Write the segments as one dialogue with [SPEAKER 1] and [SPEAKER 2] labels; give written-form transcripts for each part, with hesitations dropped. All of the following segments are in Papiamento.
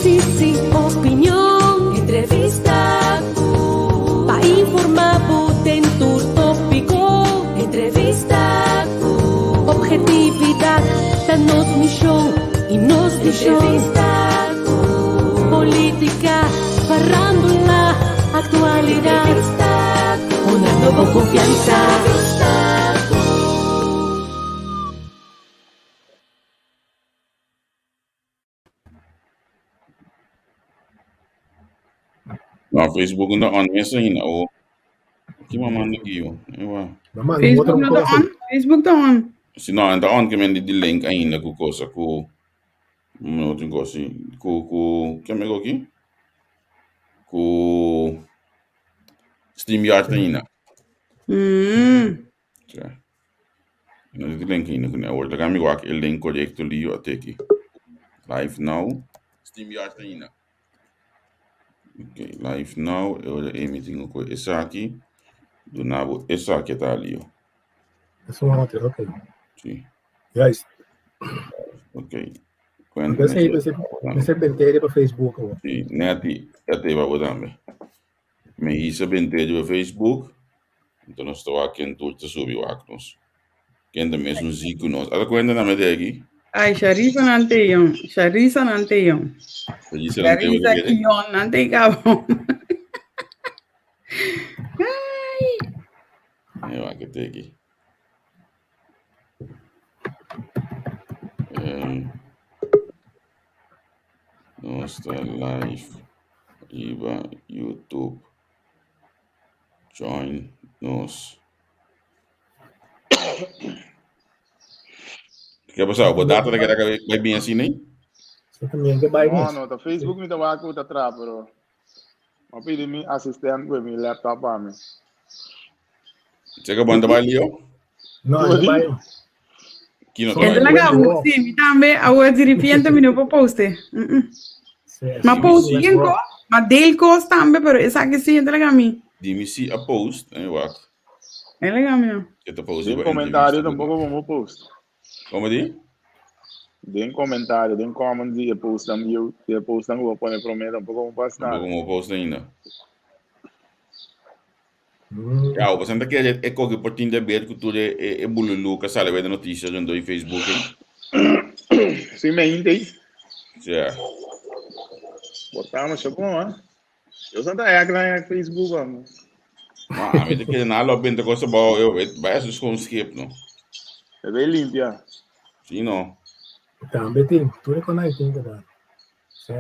[SPEAKER 1] Análisis i opinion, entrevista ku pa informá bo den tur tópiko. Entrevista ku objetividat ta nos mishon i nos vishon. Entrevista ku polítika, farándula, aktualidat. Entrevista ku honrando bo konfiansa. Entrevista ku.
[SPEAKER 2] No, Facebook no on mes ainda. O ki mamá no guio. Ewa.
[SPEAKER 3] Mama, no
[SPEAKER 4] Facebook
[SPEAKER 3] otro
[SPEAKER 4] no ta
[SPEAKER 3] cosa.
[SPEAKER 4] on. Facebook ta on.
[SPEAKER 2] Si no, enta on que men di link ainda ku cosa ku no tin cosa ku ku ke me ki? Ku StreamYard ainda. Ja. No di link ainda ku ne awor. Laga mi wak e link korekto li yo ateki. Live now. StreamYard ainda. Ok, live now. E ora ei mi tin ku esaki. Duna bo esaki ta li yo.
[SPEAKER 3] Eso un otro, ok.
[SPEAKER 2] Sí.
[SPEAKER 3] Juist.
[SPEAKER 2] Ok.
[SPEAKER 3] Entonces, ahí pensé, pensé bentere pa Facebook. Hoor.
[SPEAKER 2] Sí, neti, ya te iba tambe. Me hice bentere pa Facebook. Entonces nos ta wak ken tur ta subi wak nos. Ken ta mes un ziku nos. Ata cuenta na me de aquí.
[SPEAKER 4] Ay, Sharisa nan te yon. Sharisa nan te yon.
[SPEAKER 2] Sharisa nan te yon.
[SPEAKER 4] Sharisa kiyon nan te kabo. Ay.
[SPEAKER 2] Me wak te aquí. Nos ta live riba YouTube. Join nos. Ke pasá? Bo data ta keda bai bien asina ei?
[SPEAKER 3] También ke bai
[SPEAKER 5] No,
[SPEAKER 3] mes.
[SPEAKER 5] no, ta Facebook mi ta wak ku ta tra, pero ma pidi mi assistent ku mi laptop pa mi.
[SPEAKER 2] Seka bon ta bai Leo?
[SPEAKER 3] No, no bai.
[SPEAKER 2] Ki no ta
[SPEAKER 4] Entra
[SPEAKER 2] bai?
[SPEAKER 4] na cabo, sí, mi tambe, awor di repente mi no por poste. Mm -mm.
[SPEAKER 3] Sí,
[SPEAKER 4] Ma
[SPEAKER 3] sí,
[SPEAKER 4] post
[SPEAKER 3] sí,
[SPEAKER 4] bien ko, ma deel kos tambe, pero esaki sí, entra na mi.
[SPEAKER 2] Di mi si a post, eh, wak.
[SPEAKER 4] Entra na mi no.
[SPEAKER 2] Ke ta post
[SPEAKER 5] Den
[SPEAKER 2] riba
[SPEAKER 5] comentario
[SPEAKER 2] entrevista.
[SPEAKER 5] tampoco como post.
[SPEAKER 2] Como di?
[SPEAKER 5] Den comentario, den comment di e post dan yo, di e post dan ku pone prome tampoco como post nada.
[SPEAKER 2] Tampoco como post ainda. Ya, o senta kere e koki por tin de ber ku tur e e bululu ka sale bij de noticias rondom in Facebook.
[SPEAKER 5] Sí, me inte.
[SPEAKER 2] Ja.
[SPEAKER 5] Botamos siya bom, hein? Eu só tá lá em Facebook, amo.
[SPEAKER 2] Ma a mi te kere na lo bente cosa bao eu vai su schoon schip no.
[SPEAKER 5] É bem limpia.
[SPEAKER 2] Sí no.
[SPEAKER 3] Tambe tin, tur e konai tin que dar. Sí.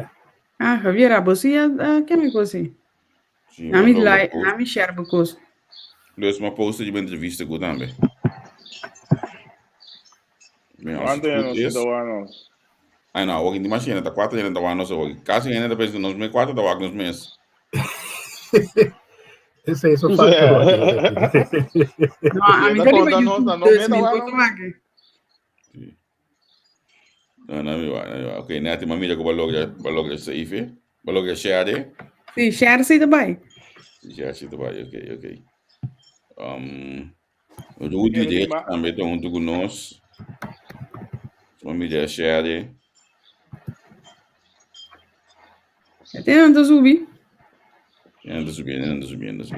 [SPEAKER 4] Ah, Javier, abo sí, ah, ke mi kosi?
[SPEAKER 2] Sí,
[SPEAKER 4] Nami
[SPEAKER 2] ma
[SPEAKER 4] like,
[SPEAKER 2] post.
[SPEAKER 4] nami share bo kos.
[SPEAKER 2] Dus ma post di entrevista ku tambe. Mi als
[SPEAKER 5] Quanto
[SPEAKER 2] het
[SPEAKER 5] é
[SPEAKER 2] goed
[SPEAKER 5] nos
[SPEAKER 2] is.
[SPEAKER 5] da nos?
[SPEAKER 2] Ai no, awor di machine ta cuatro gente ta wak nos awor. Casi gente ta pensa nos me cuatro ta wak nos mes.
[SPEAKER 3] Ese eso falta.
[SPEAKER 4] No, a mi
[SPEAKER 5] Ta
[SPEAKER 4] ta riba
[SPEAKER 5] conta nos,
[SPEAKER 4] YouTube,
[SPEAKER 5] no
[SPEAKER 4] dus
[SPEAKER 5] me ta
[SPEAKER 4] mi
[SPEAKER 5] wak
[SPEAKER 4] por
[SPEAKER 5] nos.
[SPEAKER 4] wak.
[SPEAKER 2] Sí. No, no, mi wa, no, mi wa. Ok, Nati, ma mira ku ba logra, ba logra save, ba logra share.
[SPEAKER 4] Sí, share sí ta bai.
[SPEAKER 2] Share sí ta bai, ok, ok. Um, Rudy
[SPEAKER 5] Pero
[SPEAKER 2] de
[SPEAKER 5] ma-
[SPEAKER 2] tambe ta huntu ku nos. Ma mira share.
[SPEAKER 4] E te nan ta subi.
[SPEAKER 2] Nan ta subiendo, nan ta subiendo, sí.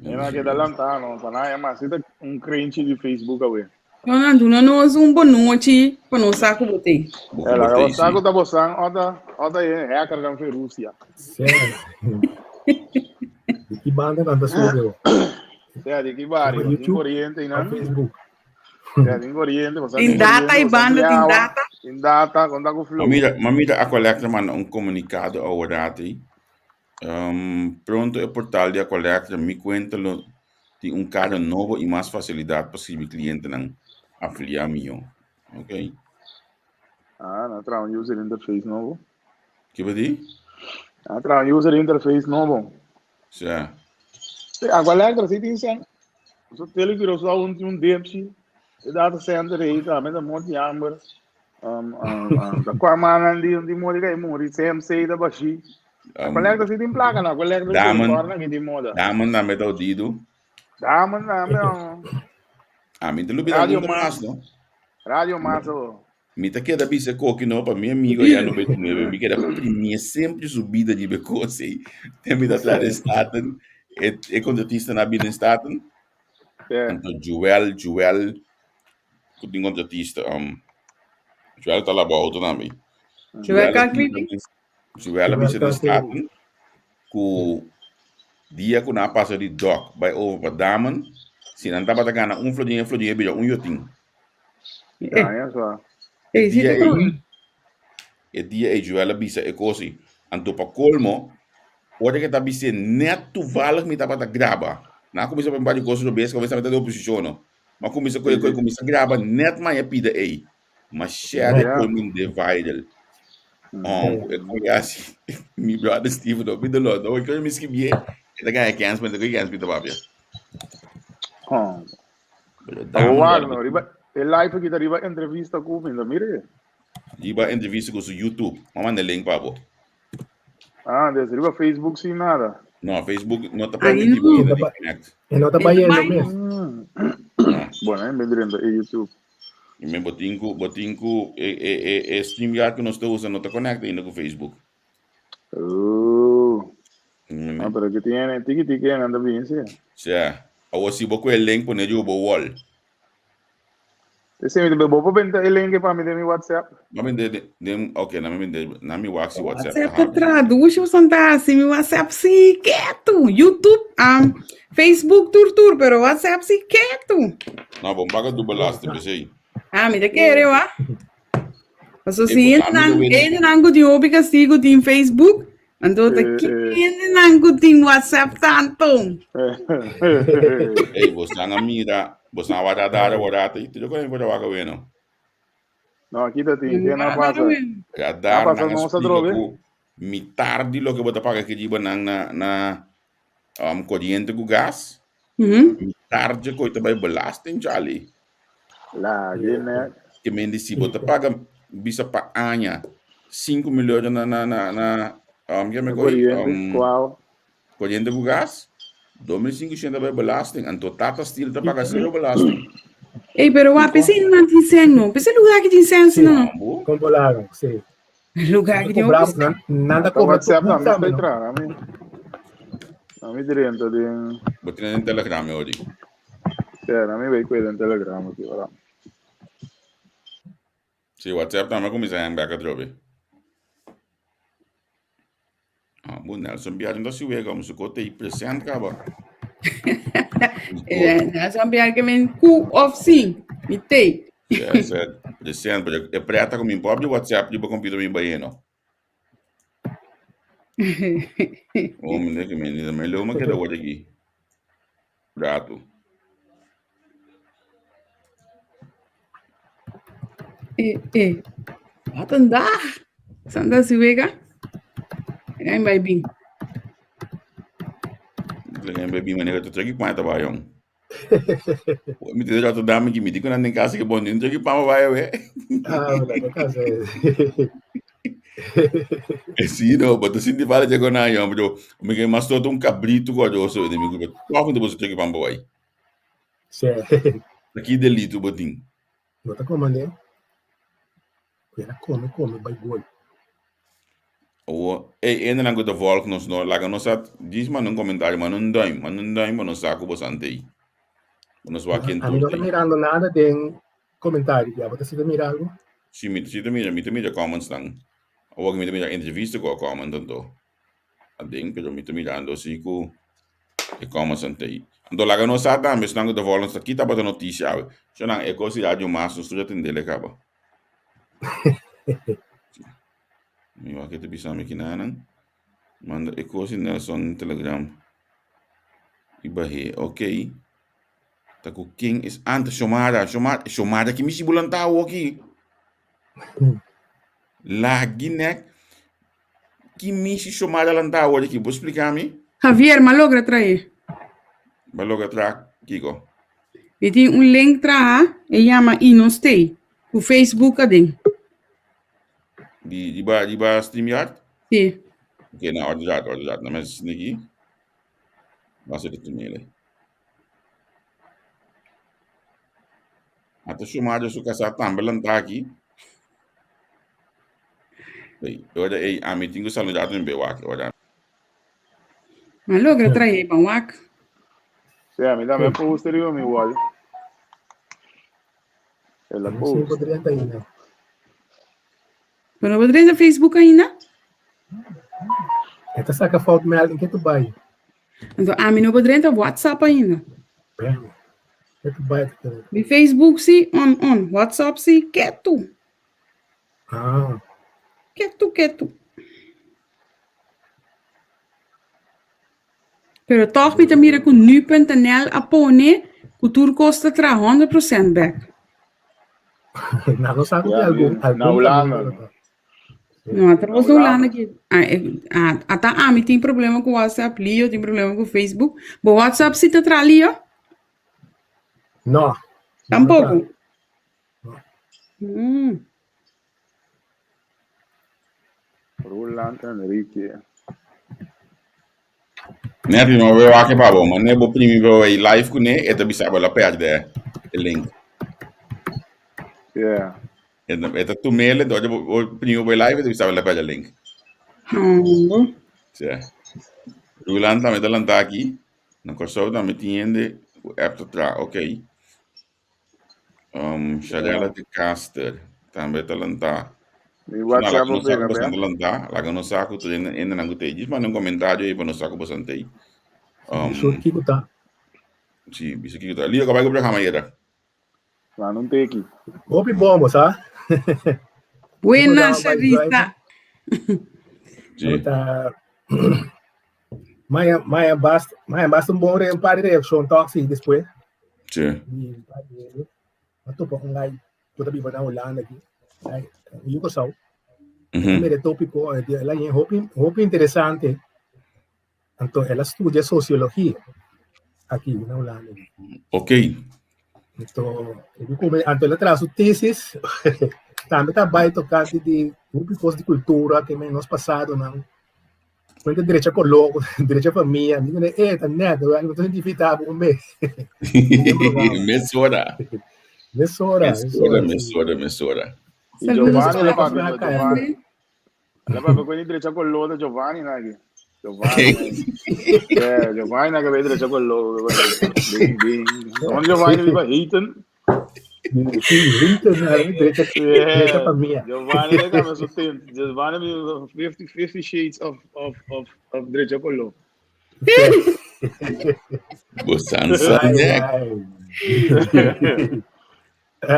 [SPEAKER 5] Ena keda lantá no, pa nan mas ta un cringe di Facebook awe.
[SPEAKER 4] No, nan duna nos un bonochi pa nos sa ku bo te.
[SPEAKER 5] Eh, laga bo sa ku ta bosan ota ota e hacker dan fe Rusia.
[SPEAKER 3] Sí. Di ki banda nan ta subi bo?
[SPEAKER 5] Sea, di ki barrio,
[SPEAKER 3] Riba
[SPEAKER 5] tin
[SPEAKER 3] YouTube
[SPEAKER 5] corriente
[SPEAKER 3] o
[SPEAKER 5] nan.
[SPEAKER 3] Facebook?
[SPEAKER 5] Sea, tin corriente, bosan
[SPEAKER 4] Tin
[SPEAKER 5] tin
[SPEAKER 4] data
[SPEAKER 5] corriente,
[SPEAKER 4] i
[SPEAKER 5] bosan
[SPEAKER 4] banda,
[SPEAKER 5] tin
[SPEAKER 4] tin
[SPEAKER 5] awa,
[SPEAKER 4] data.
[SPEAKER 5] tin data, konta ku
[SPEAKER 2] Ma
[SPEAKER 5] flow.
[SPEAKER 2] mira, ma mira Aqualectra manda un comunicado awor Pronto e portal di Aqualectra Mi Cuenta lo tin un cara nobo y mas facilidad pa sirbi clientenan afiliá mihó. Ok.
[SPEAKER 5] Ah, nan a traha un user interface nobo.
[SPEAKER 2] Ke bo di?
[SPEAKER 5] Nan a traha un user interface nobo.
[SPEAKER 2] Sa.
[SPEAKER 5] Sí, Aqualectra sí tin sen. So tele Curaçao un tin un depsi. E data center ei tambe ta monti hamber. Um, um, um, da kwa manan di di mori kai muri CMC da bashi. Aqualectra sí tin placa na Aqualectra sí
[SPEAKER 2] Damen.
[SPEAKER 5] corna ki di moda.
[SPEAKER 2] Damen tambe ta odido.
[SPEAKER 5] Damen tambe.
[SPEAKER 2] A mi te lubida
[SPEAKER 5] Radio
[SPEAKER 2] nunca
[SPEAKER 5] Mas.
[SPEAKER 2] mas, no?
[SPEAKER 5] Radio Mas. oh.
[SPEAKER 2] Mi ta keda bisa koki no pa mi amigo ya 99, mi keda primie sempre su bida di be kos ei. Te mi ta tra den Staten, e, e contratista na bida den Staten. Anto Joel, Joel, ku tin contratista, Joel ta laba auto tambe.
[SPEAKER 4] Joel car cleaning?
[SPEAKER 2] Joel a bisa den Staten ku dia ku nan a pasa di dok bai over pa Damen, si nan tabata gana un florin, e florin a bira un yotin.
[SPEAKER 5] Ja, ja, so.
[SPEAKER 4] Ei, si
[SPEAKER 2] dia
[SPEAKER 4] te
[SPEAKER 2] ei, e dia ei Joel a bisa e kos ei. Anto pa kolmo, ora ke ta bis'é net toevallig mi tabata graba. Nan a kuminsá pa mi bati kos robes, kabes mi ta den oposishon no. Mi a kuminsá kohe kohe kuminsá graba net maña pida ei. Ma share
[SPEAKER 5] Ja.
[SPEAKER 2] koe mi de viral. Oh, e koe asi. Mi brother Steven no mi dolor. No, koe mi skibié. E ta gana kens, mi ta koe kens mi ta papia.
[SPEAKER 5] Oh.
[SPEAKER 2] Pero
[SPEAKER 5] Abo
[SPEAKER 2] dame
[SPEAKER 5] wak
[SPEAKER 2] brother.
[SPEAKER 5] no, riba e live aki ta riba entrevista ku mi, no mire.
[SPEAKER 2] Riba entrevista ku su YouTube. Ma manda link pa bo.
[SPEAKER 5] Ah, des riba Facebook sin nada.
[SPEAKER 2] No, Facebook no ta
[SPEAKER 4] Ai,
[SPEAKER 2] permiti bo
[SPEAKER 4] no.
[SPEAKER 2] ainda di
[SPEAKER 3] Pa-
[SPEAKER 2] connect.
[SPEAKER 3] E no ta
[SPEAKER 4] E
[SPEAKER 3] bayendo
[SPEAKER 4] bai.
[SPEAKER 3] mes.
[SPEAKER 2] No.
[SPEAKER 5] Bueno, eh, mi drenta e YouTube.
[SPEAKER 2] I men bo tin ku, bo tin ku e, e, e, e StreamYard ku nos ta usa no ta connect ainda ku Facebook.
[SPEAKER 5] Oh.
[SPEAKER 2] Mm.
[SPEAKER 5] Ah, pero que tiene, tiki tiki anda bien, sí.
[SPEAKER 2] Sea, awor si bo ku e link pone riba bo wall.
[SPEAKER 5] Ese mi bo benta e link pa mi de mi WhatsApp.
[SPEAKER 2] Ma mi de, de, ok, na mi de, na mi wax WhatsApp.
[SPEAKER 4] WhatsApp ta traduce o santa si mi WhatsApp si ketu. YouTube, Facebook tur tur, pero WhatsApp si ketu.
[SPEAKER 2] No, bon paga du belasting, pesei.
[SPEAKER 4] Ah, mi te kere wa. Paso
[SPEAKER 2] Eh,
[SPEAKER 4] si
[SPEAKER 2] bo
[SPEAKER 4] hende nan,
[SPEAKER 2] amigo wene-
[SPEAKER 4] hende nan ku tin hopi kastigo tin Facebook, anto ta
[SPEAKER 5] Eh,
[SPEAKER 4] ki
[SPEAKER 5] eh.
[SPEAKER 4] hende nan ku tin WhatsApp tanto.
[SPEAKER 2] Ey, bo san a mira, bo san a radar warata, y yo con por waka bueno.
[SPEAKER 5] No, aquí ta tin, que no pasa.
[SPEAKER 2] Radar
[SPEAKER 5] Ah, pasa
[SPEAKER 2] nan a
[SPEAKER 5] no sa
[SPEAKER 2] explica
[SPEAKER 5] droga.
[SPEAKER 2] ku mitar di loke bo ta paga ki riba nan na na corriente ku gas, mitar dje koe ta bai belasting, Charlie.
[SPEAKER 5] La, gene.
[SPEAKER 2] Ke men di si bo ta paga bisa pa aña 5 mil euro na na na na ke me koi
[SPEAKER 5] Corriente, wow.
[SPEAKER 2] corriente ku gas, 2500 bai belasting, anto Tata Steel ta paga zero belasting.
[SPEAKER 4] Ey, pero wa, p'esei nan tin sen no. P'esei lugar ki tin sen si no.
[SPEAKER 2] Bo?
[SPEAKER 3] Controlaron, sí.
[SPEAKER 4] Lugar ki tin
[SPEAKER 3] Cobra,
[SPEAKER 4] hopi sen.
[SPEAKER 3] nada
[SPEAKER 5] Ta
[SPEAKER 3] cobra
[SPEAKER 5] WhatsApp
[SPEAKER 3] tur
[SPEAKER 5] na mi
[SPEAKER 3] sabe,
[SPEAKER 5] estoy
[SPEAKER 3] no?
[SPEAKER 5] tra, na mi. Na mi drenta den.
[SPEAKER 2] Bo tin den Telegram ori.
[SPEAKER 5] Ja, na mi bay kwe den Telegram aki, ora.
[SPEAKER 2] Sí, WhatsApp tambe kuminsá hang back atrobe. Ah, bo Nelson Biar no ta si wega, om su kote i present kaba.
[SPEAKER 4] Eh, Nelson Biar ke men ku of sin, mi tei.
[SPEAKER 2] Yes, present, pero e preta ku mi pop di WhatsApp di bo computer mi bayeno. Oh, mi que mi me leo me queda hoor aqui. Rato.
[SPEAKER 4] Eh, eh. Wat een dag. Santa Siwega. En bij bin.
[SPEAKER 2] Len bij bin wanneer het terug pa ta ba jong. Mi te Rotterdam ki mi di kon den casa ke bon din terug pa ba we.
[SPEAKER 3] Ah, wala na casa.
[SPEAKER 2] Sí, no, but sin di fala chego na jong, bro. Mi ke mas tot un cabrito ko jo so de mi ko. Toch de bo terug pa ba.
[SPEAKER 3] Sí.
[SPEAKER 2] Aki delito botin.
[SPEAKER 3] No ta comandé. Era come, come, by gol.
[SPEAKER 2] O, ei, ene nan ku ta volg nos no, laga nos at, dis manda un comentario, manda un duim, manda un duim pa nos sa ku bo santei. Pa nos wak ken
[SPEAKER 3] A mi
[SPEAKER 2] tur
[SPEAKER 3] no ta
[SPEAKER 2] tei.
[SPEAKER 3] mirando nada den comentario. Ya, bo ta si ta mira algo?
[SPEAKER 2] Si, mi si ta mira, mi ta mira comments nan. Awor mi ta mira entrevista ku a comment anto. Aden, pero mi ta mirando si ku e comments nan tei. Anto laga nos sa tambe esnan ku ta volg nos ta ki tabata noticia awe. So nan e kos di radio mas nos tur a tendele kaba. Mi wak e ta bisa mi kinanan. Manda e kos di Nelson Telegram. I bah'é. Ok. Ta ku ken es anta Shomara. Shomara, Shomara ki mishi bulanta awo aki. Lagi nek. Ki mishi Shomara lanta awo aki? Bo splika mi?
[SPEAKER 4] Javier, ma logra trae.
[SPEAKER 2] Ma logra tra kiko?
[SPEAKER 4] Mi tin un link traha, e yama Inostay, ku Facebook aden.
[SPEAKER 2] Di riba riba StreamYard?
[SPEAKER 4] Sí.
[SPEAKER 2] Ok, na orde dat, orde dat. Na mes niki. Basta de tumele. Ata Shumario su casá tambe lantá aki. Ei, ora ei, ami tin ku saludá tambe wak, ora.
[SPEAKER 4] Ma logra trae ban wak.
[SPEAKER 5] Sí, ami tambe post riba mi wall. El a post.
[SPEAKER 3] 5:30 ainda.
[SPEAKER 4] Pero no bo drenta Facebook ainda?
[SPEAKER 3] E ta saca foutmelding ke tu bai.
[SPEAKER 4] Anto ami no bo drenta WhatsApp ainda.
[SPEAKER 3] Bem, ke tu bai ta kere.
[SPEAKER 4] Mi Facebook si on on, WhatsApp si ketu.
[SPEAKER 3] Ah.
[SPEAKER 4] Ketu ketu. Pero tòg mi ta mira ku nu.nl a pone ku tur kos ta traha 100% bèk.
[SPEAKER 3] Na no sa ku
[SPEAKER 5] Ja,
[SPEAKER 3] algun
[SPEAKER 5] na
[SPEAKER 3] algun
[SPEAKER 5] Hulanda.
[SPEAKER 3] kaminda ta.
[SPEAKER 4] No, ata
[SPEAKER 5] Na
[SPEAKER 4] nos na Hulanda
[SPEAKER 5] Hulanda.
[SPEAKER 4] ki ah, eh, ah, ata ami tin problema ku WhatsApp, Leo tin problema ku Facebook. Bo WhatsApp si ta traha, Leo?
[SPEAKER 3] No. No ta
[SPEAKER 4] Tampoko.
[SPEAKER 3] traha. No.
[SPEAKER 5] Roland Enrique.
[SPEAKER 2] Nervi, ma we wak pa bo, ma ne bo primi bo e live kuné, e ta bisa bo la perde e link.
[SPEAKER 5] Yeah.
[SPEAKER 2] E ta, e ta tu mail, entonces bo, bo primi bo live, e ta bisa bo la perde link.
[SPEAKER 4] Oh.
[SPEAKER 2] Sí. Roland tambe ta lanta aki. Na Kòrsou tambe tin hende ku app ta traha, ok. Um, Sharela de Caster tambe ta lantá.
[SPEAKER 5] Mi
[SPEAKER 2] Na,
[SPEAKER 5] WhatsApp
[SPEAKER 2] laga nos
[SPEAKER 5] pega
[SPEAKER 2] sa ku
[SPEAKER 5] be.
[SPEAKER 2] bosan ta lantá. Laga nos sa ku tur hende hendenan ku ta ei. Djis manda un komentario ei pa nos sa ku bosan ta ei. Um,
[SPEAKER 3] Bisa kiko ta.
[SPEAKER 2] si, bisa kiko ta. Leo, kabay ku programa yera.
[SPEAKER 5] Manda un teki.
[SPEAKER 3] Hopi bon bo sa.
[SPEAKER 4] Buena,
[SPEAKER 3] Programa by drive.
[SPEAKER 4] Sharita.
[SPEAKER 2] Si.
[SPEAKER 3] Ta Maya maya basta maya basta un bon re un par di reaccion toch si despues.
[SPEAKER 2] Sí.
[SPEAKER 3] Di un par di hende. A topa un guy ku ta biba na Hulanda aki. Ai, yu Kòrsou.
[SPEAKER 2] Mhm.
[SPEAKER 3] Mira e tópiko, el a yen hopi hopi interesante. Anto el a studia sociologia aki na Hulanda.
[SPEAKER 2] Ok.
[SPEAKER 3] Anto, e come, anto el a traha su tesis, tambe ta bai tocante di hopi cos di cultura que men nos pasadonan. Cuenta derecha color, derecha familia, mi ne eh ta net, no ta identifica bo un mes.
[SPEAKER 2] Mesora.
[SPEAKER 3] Mesora,
[SPEAKER 2] Mesora, mesora, mesora.
[SPEAKER 5] Y
[SPEAKER 4] Saludos
[SPEAKER 5] Giovanni
[SPEAKER 4] para
[SPEAKER 5] la papia,
[SPEAKER 4] Giovanni.
[SPEAKER 5] Giovanni. La papia con derecha color de Giovanni nagi. Giovanni. Yeah, Giovanni nagi ve derecha color. Bing bing. Don Giovanni viva Heaton.
[SPEAKER 3] Sí, Heaton, derecha, derecha familia.
[SPEAKER 5] Giovanni le cambia su tint. Giovanni viva 50 50 shades of of of of derecha color.
[SPEAKER 2] Bosansa
[SPEAKER 3] Ai,
[SPEAKER 2] nek.
[SPEAKER 3] ai.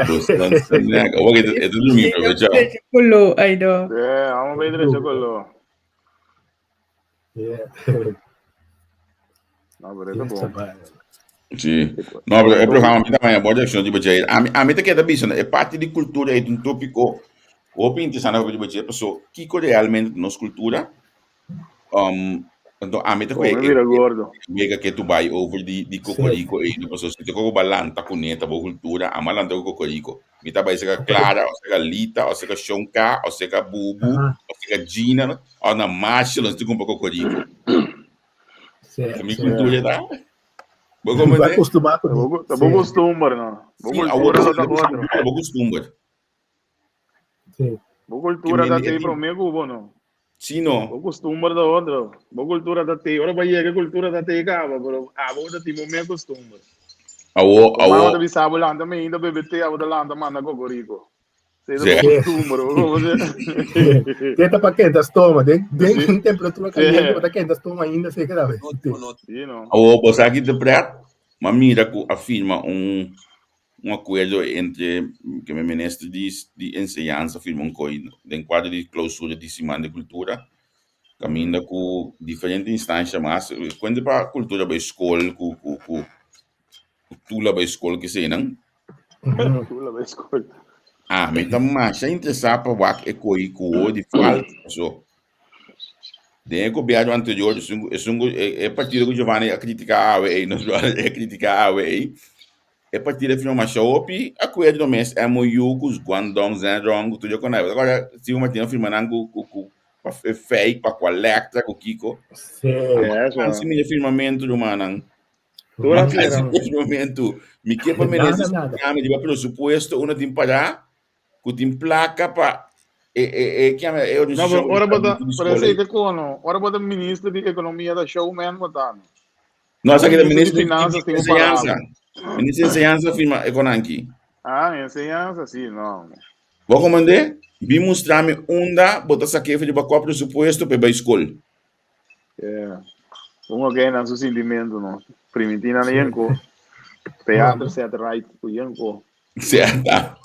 [SPEAKER 2] Bosansa nek. Awor e ta drumi provecha.
[SPEAKER 4] Derecha color, ay no.
[SPEAKER 5] Yeah, vamos ver derecha color.
[SPEAKER 3] Yeah.
[SPEAKER 5] No, pero eso
[SPEAKER 3] Yes,
[SPEAKER 5] bom.
[SPEAKER 3] bai.
[SPEAKER 2] Sí. No, pero e programa mi también boa dirección di Bajay. A mi te queda bisa, e parte di cultura é un tópico hopi interesante di Bajay, paso kiko realmente nos cultura. Um, anto ami ta
[SPEAKER 5] Come
[SPEAKER 2] kwe
[SPEAKER 5] mira gordo.
[SPEAKER 2] wega ke tu bai over di di kokoriko ei, no paso si te koko balanta kuné ta bo kultura, ama lanta ku kokoriko. Mi ta bai seka Clara, o seka Lita, o seka Shonka, o seka Bubu,
[SPEAKER 3] Aha.
[SPEAKER 2] o seka Gina, o na Marshall, nos te kumpra kokoriko.
[SPEAKER 3] Sí,
[SPEAKER 2] Ta mi
[SPEAKER 3] sí.
[SPEAKER 2] kultura ta. Bo
[SPEAKER 3] Vai
[SPEAKER 2] komprendé?
[SPEAKER 3] acostumar com
[SPEAKER 5] Tá bom
[SPEAKER 3] Sí,
[SPEAKER 5] costumbre, no. Bo
[SPEAKER 2] Sí, awor
[SPEAKER 5] cultura ta otro.
[SPEAKER 2] bo kustumber.
[SPEAKER 3] sí.
[SPEAKER 5] Bo cultura
[SPEAKER 2] Que
[SPEAKER 5] ta
[SPEAKER 2] men-
[SPEAKER 5] te promé ku bo, no.
[SPEAKER 2] Sí, no.
[SPEAKER 5] Bo costumbre ta otro. Bo cultura ta te. Ora pa yega cultura ta te caba, pero abo ta tin bo costumbre.
[SPEAKER 2] Awo,
[SPEAKER 5] Mama ta
[SPEAKER 2] awo.
[SPEAKER 5] bisa abo lanta me ainda bebe te, abo ta lanta manda cocorico. Se
[SPEAKER 2] Sí.
[SPEAKER 5] bo costumbre, bo como se.
[SPEAKER 3] Tenta pa kenta stoma, den, den
[SPEAKER 5] Sí.
[SPEAKER 3] temperatura caliente, pa kenta stoma ainda se queda.
[SPEAKER 6] No, no,
[SPEAKER 5] Sí, no.
[SPEAKER 2] Awo, bo sa ki te pret, ma mira ku a firma un un akuerdo entre ke mi minister di di enseñansa firma un koi den kuadro di klousura di Siman di Kultura kaminda ku diferente instansha mas kuente pa kultura bai skol ku ku ku tula bai skol keseinan.
[SPEAKER 5] Tula bai skol.
[SPEAKER 2] Ah, mi ta masha interesá pa wak e koi ku ho di falta paso den e gobièrnu anterior esun esun e partido ku Giovanni a kritiká awe ei nos a kritiká awe ei E partido a firma masha hopi akuerdo mes, MOU ku Guangdong, Zhenrong, ku tur e konai. Agora Steven Martin a firma nan ku ku ku pa e fake, pa ku Electra, ku kiko.
[SPEAKER 3] Sí.
[SPEAKER 5] Yeah, so.
[SPEAKER 2] Ansi mi firmamentu rumannan.
[SPEAKER 5] Tur a
[SPEAKER 2] Ansi
[SPEAKER 5] firma.
[SPEAKER 2] mi firmamentu. Mi ke pa
[SPEAKER 3] Nada,
[SPEAKER 2] minister
[SPEAKER 3] nada.
[SPEAKER 2] expliká mi riba presupuesto unda tin pará ku tin plaka pa. E e e kiame e
[SPEAKER 5] No,
[SPEAKER 2] organisashon
[SPEAKER 5] pero ora bota,
[SPEAKER 2] di
[SPEAKER 5] pero
[SPEAKER 2] skol
[SPEAKER 5] esei
[SPEAKER 2] ei.
[SPEAKER 5] te kono. Ora bota minister di ekonomia ta showman bota no.
[SPEAKER 2] No, esaki ta
[SPEAKER 5] Minister di
[SPEAKER 2] minister di
[SPEAKER 5] finanzas
[SPEAKER 2] di
[SPEAKER 5] tin un
[SPEAKER 2] enseñansa.
[SPEAKER 5] palabra.
[SPEAKER 2] Minister di enseñansa firma e konanki.
[SPEAKER 5] Ah, enseñansa si, no.
[SPEAKER 2] Bo komandé? Bin mustra mi unda bo ta sak'é for di bo kua presupuesto pa e bai skol.
[SPEAKER 5] Yeah. Un oké nan su sintimento no. Primitina na yenko. Teatro set right ku yenko.
[SPEAKER 2] Seta.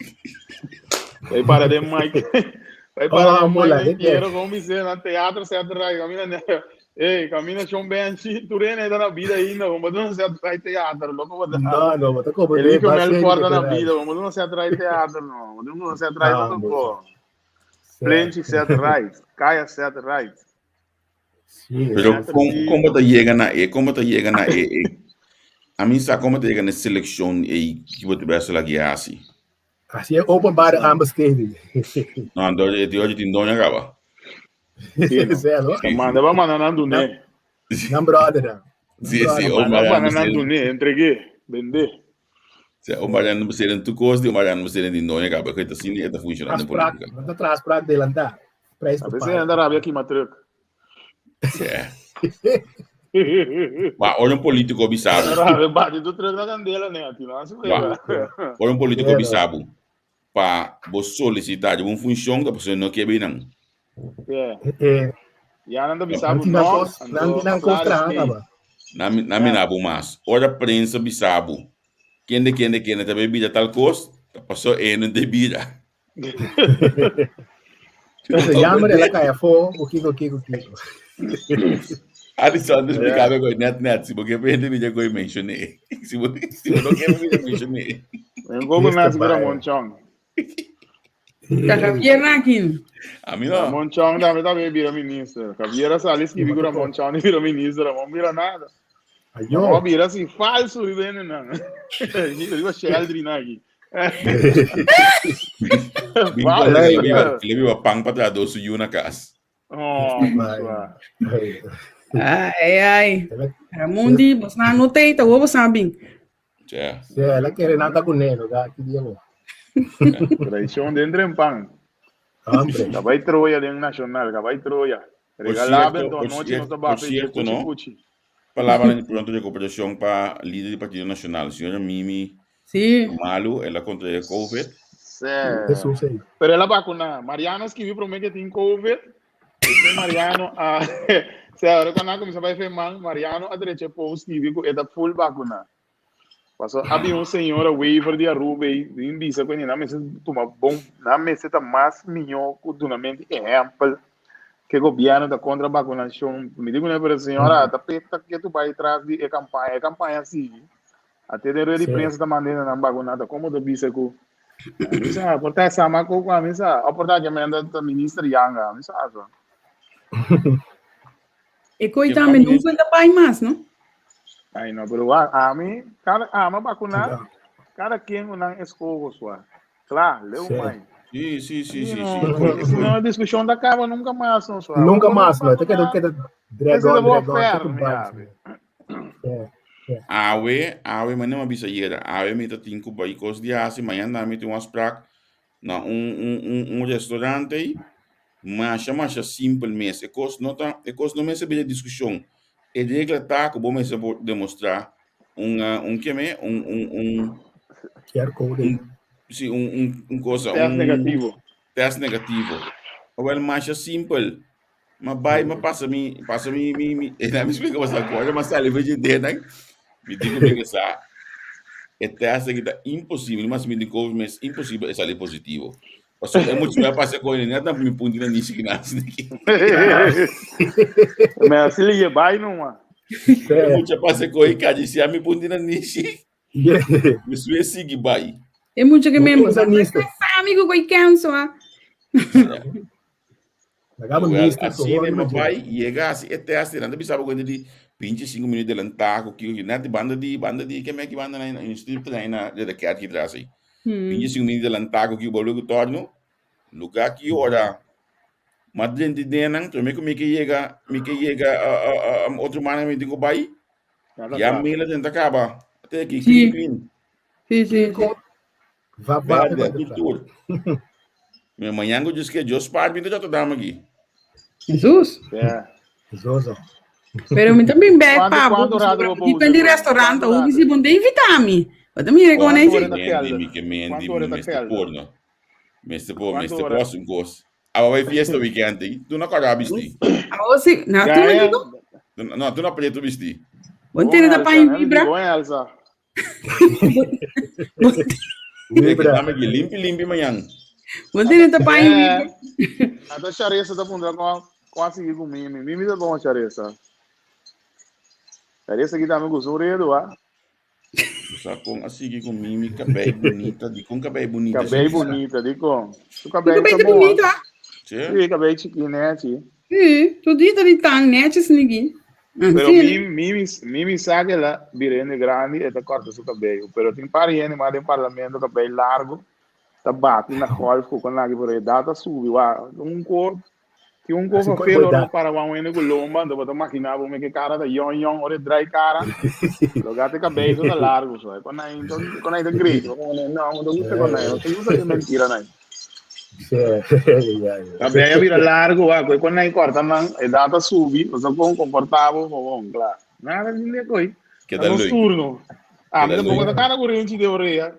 [SPEAKER 5] Vai para de Mike. Vai para
[SPEAKER 3] Oh,
[SPEAKER 5] de
[SPEAKER 3] mola,
[SPEAKER 5] Mike.
[SPEAKER 3] dit
[SPEAKER 5] Quiero con mi na teatro set right. Camina ne. Hey, camina chon benchi. Tu rene da na vida ainda. Vamos não set right teatro. Loco vou dar.
[SPEAKER 3] No, no, bo ta como
[SPEAKER 5] Ele que
[SPEAKER 3] bas
[SPEAKER 5] mel
[SPEAKER 3] serio
[SPEAKER 5] forte na
[SPEAKER 3] que
[SPEAKER 5] vida. Vamos não set right teatro no. Vamos não set right
[SPEAKER 3] Ah,
[SPEAKER 5] no
[SPEAKER 3] bo.
[SPEAKER 5] po. Plenty set right. Kaya set right.
[SPEAKER 3] Sí,
[SPEAKER 2] Pero
[SPEAKER 5] Teatro
[SPEAKER 2] kon
[SPEAKER 5] sí.
[SPEAKER 2] kon bo ta yega na e, kon bo ta yega na e, e. A mi sa kon bo ta yega na e selekshon ei ki bo ta bes la guia hasi.
[SPEAKER 3] Así es openbare aanbesteding.
[SPEAKER 2] No, anto e di ochi tin doño kaba.
[SPEAKER 5] Sí, no.
[SPEAKER 3] Sea, no?
[SPEAKER 2] Sí,
[SPEAKER 5] Manda ba manda nan dune.
[SPEAKER 3] Nan brother. Nan
[SPEAKER 2] Sí, sí,
[SPEAKER 3] brother.
[SPEAKER 2] o
[SPEAKER 5] Manda ba
[SPEAKER 2] Mariano
[SPEAKER 5] manda nan
[SPEAKER 2] Mercedes.
[SPEAKER 5] dune, entregué, vendé.
[SPEAKER 2] Sí, o Mariano Mercedes tu kos di o Mariano Mercedes tin doño kaba. Ku ta asina e ta funshoná den
[SPEAKER 3] Afspraak,
[SPEAKER 2] polítika.
[SPEAKER 3] nan ta afspraak delantá. Prijs
[SPEAKER 5] A veces
[SPEAKER 3] bepaald.
[SPEAKER 5] anda rabia kima truck.
[SPEAKER 2] Sí. Ma ora un polítiko bisa bo.
[SPEAKER 5] Rabia bate tu truck na candela, né? Ati não se
[SPEAKER 2] Wa, ora un polítiko
[SPEAKER 3] Pero,
[SPEAKER 2] bisa bo pa bo solisitá di un funshon ta pasobra no ke bin nan.
[SPEAKER 5] Yeah.
[SPEAKER 3] eh,
[SPEAKER 5] Ya nan ta
[SPEAKER 3] nan
[SPEAKER 5] bisa bo
[SPEAKER 3] tin nan
[SPEAKER 5] no,
[SPEAKER 3] kos, nan
[SPEAKER 5] anto
[SPEAKER 3] tin nan kos
[SPEAKER 5] klaar is
[SPEAKER 3] traha
[SPEAKER 5] nee.
[SPEAKER 3] kaba.
[SPEAKER 2] Nan nan
[SPEAKER 5] Yeah.
[SPEAKER 2] mina bo mas. Ora prensa bisa bo kende kende kende ta bay bira tal kos, ta paso e no te bira.
[SPEAKER 3] Entonces, jammer el a kai afó, o kiko, kiko, kiko.
[SPEAKER 2] Alison,
[SPEAKER 5] Yeah.
[SPEAKER 2] explícame con net net, si bo ke hende bira koy mencioné. Si bo si bo no ke bira mencioné.
[SPEAKER 5] En gogo
[SPEAKER 3] Este
[SPEAKER 5] nas
[SPEAKER 3] bai.
[SPEAKER 5] Ramon Chong.
[SPEAKER 4] Ta Javier Nakin.
[SPEAKER 2] A mi no.
[SPEAKER 5] Ramon Chong tambe tambe bira minister. Javier a sali escribi ku Ramon Chong bira minister. Ramon bira nada.
[SPEAKER 3] Ayo.
[SPEAKER 5] Ramon bira si falso riba hende nan. Riba Sheldry nan aki.
[SPEAKER 2] Bin
[SPEAKER 5] Falso.
[SPEAKER 2] le biba le biba pan pa traha dos su yu na kas.
[SPEAKER 5] Oh,
[SPEAKER 3] Bai.
[SPEAKER 5] swa.
[SPEAKER 4] Ai, ai. Ramon di, bos na no teita, wo bos na bin.
[SPEAKER 2] Tja.
[SPEAKER 3] Sí, ela quiere nada con él, ¿verdad? Aquí Diego.
[SPEAKER 5] Traición dentro en pan.
[SPEAKER 3] Hombre.
[SPEAKER 5] Cabay Troya den Nacional, Cabay Troya.
[SPEAKER 2] Por
[SPEAKER 5] Regalaba
[SPEAKER 2] cierto,
[SPEAKER 5] en
[SPEAKER 2] por
[SPEAKER 5] noche no
[SPEAKER 2] cierto,
[SPEAKER 5] se
[SPEAKER 2] por
[SPEAKER 5] va
[SPEAKER 2] cierto,
[SPEAKER 5] cuchi
[SPEAKER 2] no?
[SPEAKER 5] cuchi.
[SPEAKER 2] Palabra de pronto de recuperación pa líder del Partido Nacional, señora Mimi
[SPEAKER 4] Sí.
[SPEAKER 2] Malu, ela contra el COVID.
[SPEAKER 5] Sí.
[SPEAKER 3] Jesús, sí.
[SPEAKER 5] Pero ela vacuna. Mariano escribiu para mim que tem COVID. Esse Mariano, ah, se agora quando começa a enfermar, Mariano a direita post escreveu que é full vacuna. Passou, havia um senhor waiver de Aruba e em bisa com ele, não me toma bom, não me tá mais melhor que duramente exemplo que o governo da contra a vacunação. Me digo, né, pero senhora, tá peta que tu vai atrás de campanha, campanha sim. Até de rede de
[SPEAKER 3] Sim.
[SPEAKER 5] prensa tá mandando não vacunada, como tu bisa com Misa, porta sama ko ko misa, o porta que manda ta minister Yanga, misa so.
[SPEAKER 4] E coi
[SPEAKER 2] Que
[SPEAKER 4] também
[SPEAKER 2] família-
[SPEAKER 4] nunca pai mais, no?
[SPEAKER 5] Ai no, pero a, a mim, cada a ma vacunar, cada quem não escogo sua. Claro, leu
[SPEAKER 3] Sim.
[SPEAKER 5] mais.
[SPEAKER 2] Sí, sí, sí, sí, sí.
[SPEAKER 5] Não, senão a discussão da acaba nunca mais, não só.
[SPEAKER 3] Nunca más, no. Te queda, queda drag
[SPEAKER 5] Esse
[SPEAKER 3] on,
[SPEAKER 5] é o
[SPEAKER 3] drag on.
[SPEAKER 5] ferro,
[SPEAKER 3] que tu
[SPEAKER 5] mi
[SPEAKER 3] vai,
[SPEAKER 5] ave.
[SPEAKER 3] É.
[SPEAKER 2] Awe, awe, mas não avisa yera. Awe mi ta tinko bai kos di hasi, mañana mi tin un afspraak na un un un un restaurante aí. Masha, masha simpel mes. E kos no ta, e kos no mester bira discussão. E regla ta ku bo mester por demostrar un un keme, un un un
[SPEAKER 3] QR code.
[SPEAKER 2] un si un un un cosa,
[SPEAKER 5] Test
[SPEAKER 2] un
[SPEAKER 5] negativo.
[SPEAKER 2] test negativo. Wel, masha simpel. Ma bai, ma passa mi, passa mi, mi, mi, e na mi explica basta agora, mas sali veje dena, mi digo mi que sa, e test aqui tá impossível, mas mi digo mas impossível é salir positivo. Passou, é muito mais passa com ele, né? Tá me punto na nisso que nasce aqui.
[SPEAKER 5] Mas se lhe vai numa.
[SPEAKER 2] É
[SPEAKER 3] É.
[SPEAKER 2] muito passa com ele, cara, se a me punto na nisso,
[SPEAKER 3] Yeah.
[SPEAKER 2] me sue sigue bai.
[SPEAKER 4] É muito que mesmo.
[SPEAKER 3] Usa nisto.
[SPEAKER 4] Amigo coi canso, ah.
[SPEAKER 3] Hagamos
[SPEAKER 2] Well,
[SPEAKER 3] nisto.
[SPEAKER 2] assim, né, meu pai, chega assim, até assim, não pensava quando de 25 minutos de lantar, que na de banda de banda de que é que banda na instituto na na de kerk hier atrás aí. 25 minutos de lantar, que o bolo torno, lugar que ora mas dentro de nan, tu me que chega, me que chega a a outro mano me digo bai, ya me la tenta acaba. Até aqui,
[SPEAKER 4] Sim.
[SPEAKER 2] clean, clean.
[SPEAKER 4] Sí, sí.
[SPEAKER 3] Va, va,
[SPEAKER 2] Verde,
[SPEAKER 3] va.
[SPEAKER 2] tudo. Mi mañana ku djis ke Dios spaar mi ta Rotterdam aki.
[SPEAKER 4] Jesus.
[SPEAKER 5] Yeah.
[SPEAKER 3] Zozo.
[SPEAKER 4] Pero mi también bek
[SPEAKER 5] Cuánto-
[SPEAKER 4] pa
[SPEAKER 5] cuánto rato bo
[SPEAKER 4] Depende
[SPEAKER 5] usa?
[SPEAKER 4] di restaurant,
[SPEAKER 5] Cuánto
[SPEAKER 4] o
[SPEAKER 5] rato?
[SPEAKER 4] si bon de invitami. Wat mira con
[SPEAKER 5] Cuánto
[SPEAKER 4] ese.
[SPEAKER 5] hora ta
[SPEAKER 2] Mendi,
[SPEAKER 5] kelder?
[SPEAKER 2] mi ke mendi,
[SPEAKER 5] Cuánto hora ta
[SPEAKER 2] mester
[SPEAKER 5] kelder?
[SPEAKER 2] por no. Mester por,
[SPEAKER 5] Cuánto
[SPEAKER 2] mester
[SPEAKER 5] hora?
[SPEAKER 2] por un cos. Awa bai fiesta weekend, eh? Tu no kora bisti.
[SPEAKER 4] Ah, si, na
[SPEAKER 5] Ja,
[SPEAKER 4] tu no
[SPEAKER 5] ja.
[SPEAKER 4] digo.
[SPEAKER 2] Tu no, tu no preto bisti.
[SPEAKER 4] Bon tiene ta pa
[SPEAKER 5] Elsa,
[SPEAKER 4] vibra.
[SPEAKER 5] Bom, Elsa.
[SPEAKER 3] Vibra.
[SPEAKER 2] Dame que limpi limpi mañana.
[SPEAKER 4] Bon tiene ta pa vibra.
[SPEAKER 5] Até Charissa tá fundando com com a seguir com Mimi. Mimi tá bom, Charissa. Charissa aqui tá me gostou redo, ah.
[SPEAKER 2] Sa con así que con Mimi cabello bonita, di con cabello bonita.
[SPEAKER 5] Cabelo bonita, dico. Tu
[SPEAKER 4] Tu
[SPEAKER 5] cabelo
[SPEAKER 4] cabelo
[SPEAKER 5] tá bom.
[SPEAKER 4] bonita.
[SPEAKER 2] Sí.
[SPEAKER 5] Sim, cabelo chiquinho, né, tio?
[SPEAKER 4] Sí, tu dita di tang netjes nigi.
[SPEAKER 5] Pero
[SPEAKER 4] Sí.
[SPEAKER 5] Mimi, Mimi, Mimi sabe que ela virando grande, ela corta seu cabelo. Pero tem parente mais do parlamento, cabelo largo, tá bate na golf, com lá que por aí, data sube, uá, um cor, tem um cor
[SPEAKER 3] Assim,
[SPEAKER 5] felo
[SPEAKER 3] cuidado.
[SPEAKER 5] para um ene com lomba, então você imaginava como que cara tá yon yon, ora dry cara. Lo gato cabelo tá largo, só. Quando aí, então, quando aí tá grito, não, não gusta quando aí, não gusta de mentira, não.
[SPEAKER 3] Sí, ja, ja.
[SPEAKER 5] Cabelo vira largo, uá, quando aí corta, não, e data sube, você com confortável, bom, claro. Nada de coisa.
[SPEAKER 2] Que
[SPEAKER 5] Tá
[SPEAKER 2] da
[SPEAKER 5] nos
[SPEAKER 2] luz.
[SPEAKER 5] turno. Ah,
[SPEAKER 2] Queda
[SPEAKER 5] mas
[SPEAKER 2] leuk.
[SPEAKER 5] eu cara corrente de orelha.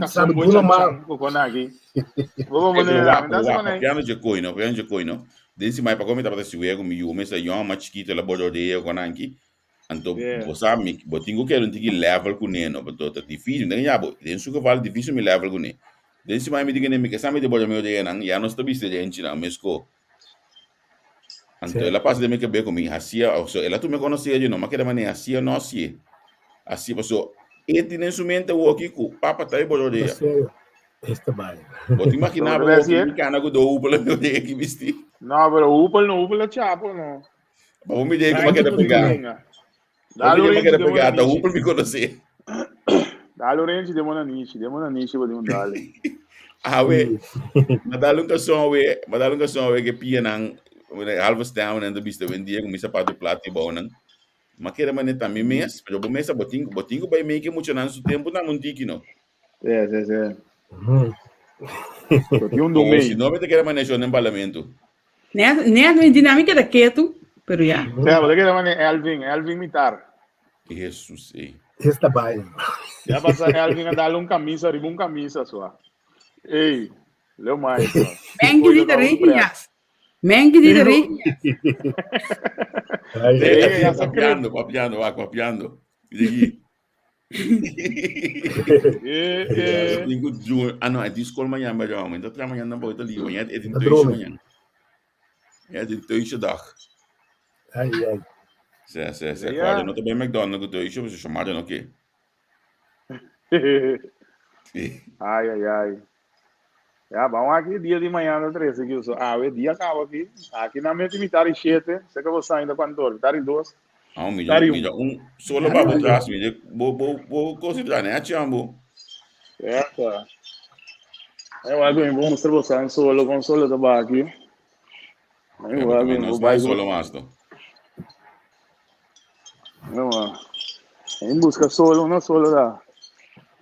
[SPEAKER 3] Sabe, duna mal.
[SPEAKER 5] Vou maneira, me dá
[SPEAKER 2] Guapo, piano de coino, piano de coino. Den si mai pa come tabata si wego mi yume sa yon ma chiquito la bordo de con anki. Anto
[SPEAKER 5] Yeah.
[SPEAKER 2] bo sa mi bo tingo que un tiki level ku ne no, to ta difícil, den ya bo, den su geval difícil mi level ku ne. Den si mai mi diga ne mi que sa mi de bordo mi de nan, ya no sta biste de enchi na mesko. Anto
[SPEAKER 3] Sí.
[SPEAKER 2] ela passa de mi que be con mi hacia, o sea, ela tu me conocía yo no, ma que era mane hacia no hacia. Así pasó. E tiene en su mente o aqui ku papa tá bordo de.
[SPEAKER 3] Serio. Esta vai.
[SPEAKER 2] Bo te imaginava
[SPEAKER 5] Pero
[SPEAKER 2] o que
[SPEAKER 5] é.
[SPEAKER 2] mi cana ku do upela meu de que bisti.
[SPEAKER 5] Não, pero Upel não, Upel é chapo, não.
[SPEAKER 2] Ma mi dei come che da pegar.
[SPEAKER 5] Dá
[SPEAKER 2] Ma mi
[SPEAKER 5] Lorenzo
[SPEAKER 2] che da
[SPEAKER 5] de
[SPEAKER 2] pegar, da
[SPEAKER 5] Monanishi.
[SPEAKER 2] Upel mi conosce.
[SPEAKER 5] Dá Lorenzo de Monanishi, de Monanishi, vou um dale.
[SPEAKER 2] Ah we, ma dá lunga son we, ma dá lunga son we che pia nan halve staan en de biste wen die mi sapato plati bonan. Ma che era maneta mi mes, pero bo mesa botingo, botingo bai me che mucho nan su tempo na montiki no.
[SPEAKER 5] É, é, é.
[SPEAKER 3] Uhum.
[SPEAKER 5] Tem um do
[SPEAKER 2] O si
[SPEAKER 5] meio.
[SPEAKER 2] no me te che manejo nel parlamento.
[SPEAKER 4] Net net dinâmica da keto, pero ja.
[SPEAKER 5] É, vou ter que mané Elvin, Elvin Mitar.
[SPEAKER 2] Jesus, eh.
[SPEAKER 3] Esta vai.
[SPEAKER 5] Já passa Elvin a dar um camisa, arriba um camisa só. Ei, leu mais.
[SPEAKER 4] Mengi di de regenjas. Mengi di de regenjas.
[SPEAKER 3] Ai,
[SPEAKER 5] Eh,
[SPEAKER 3] ai.
[SPEAKER 5] ja, sa
[SPEAKER 2] Papiando, papiando, va, papiando. Digi.
[SPEAKER 5] Eh, eh.
[SPEAKER 2] Digo, giù, ah no, è di scuola mañana, maar ja, maar dat tra mañana boy te lief, het is een
[SPEAKER 3] Dat
[SPEAKER 2] thuisje
[SPEAKER 3] droom ik.
[SPEAKER 2] mañana. Ja, het is een thuisje dag.
[SPEAKER 3] Ai, ai.
[SPEAKER 2] Se, se, se,
[SPEAKER 5] Ja.
[SPEAKER 2] guarda, non te bij McDonald's thuisje, maar ze chamaren oké.
[SPEAKER 5] Ai, ai, ai. Ja, vamos aqui, dia de manhã da 13 aqui. Eu sou. Ah, o dia acaba aqui. Aqui na minha time tá 7. Sei que eu vou sair da quanto hora? Tá 2.
[SPEAKER 2] Ah, mi
[SPEAKER 5] Dari
[SPEAKER 2] mi un solo babo tras, mi bo bo bo considerare, ne acciambo.
[SPEAKER 5] É, tá. Eu acho que vou mostrar você um solo com solo tabaco aqui. Eu acho que
[SPEAKER 2] Non
[SPEAKER 5] vou
[SPEAKER 2] stai
[SPEAKER 5] vai
[SPEAKER 2] solo masto.
[SPEAKER 5] Não, em busca solo, não solo da.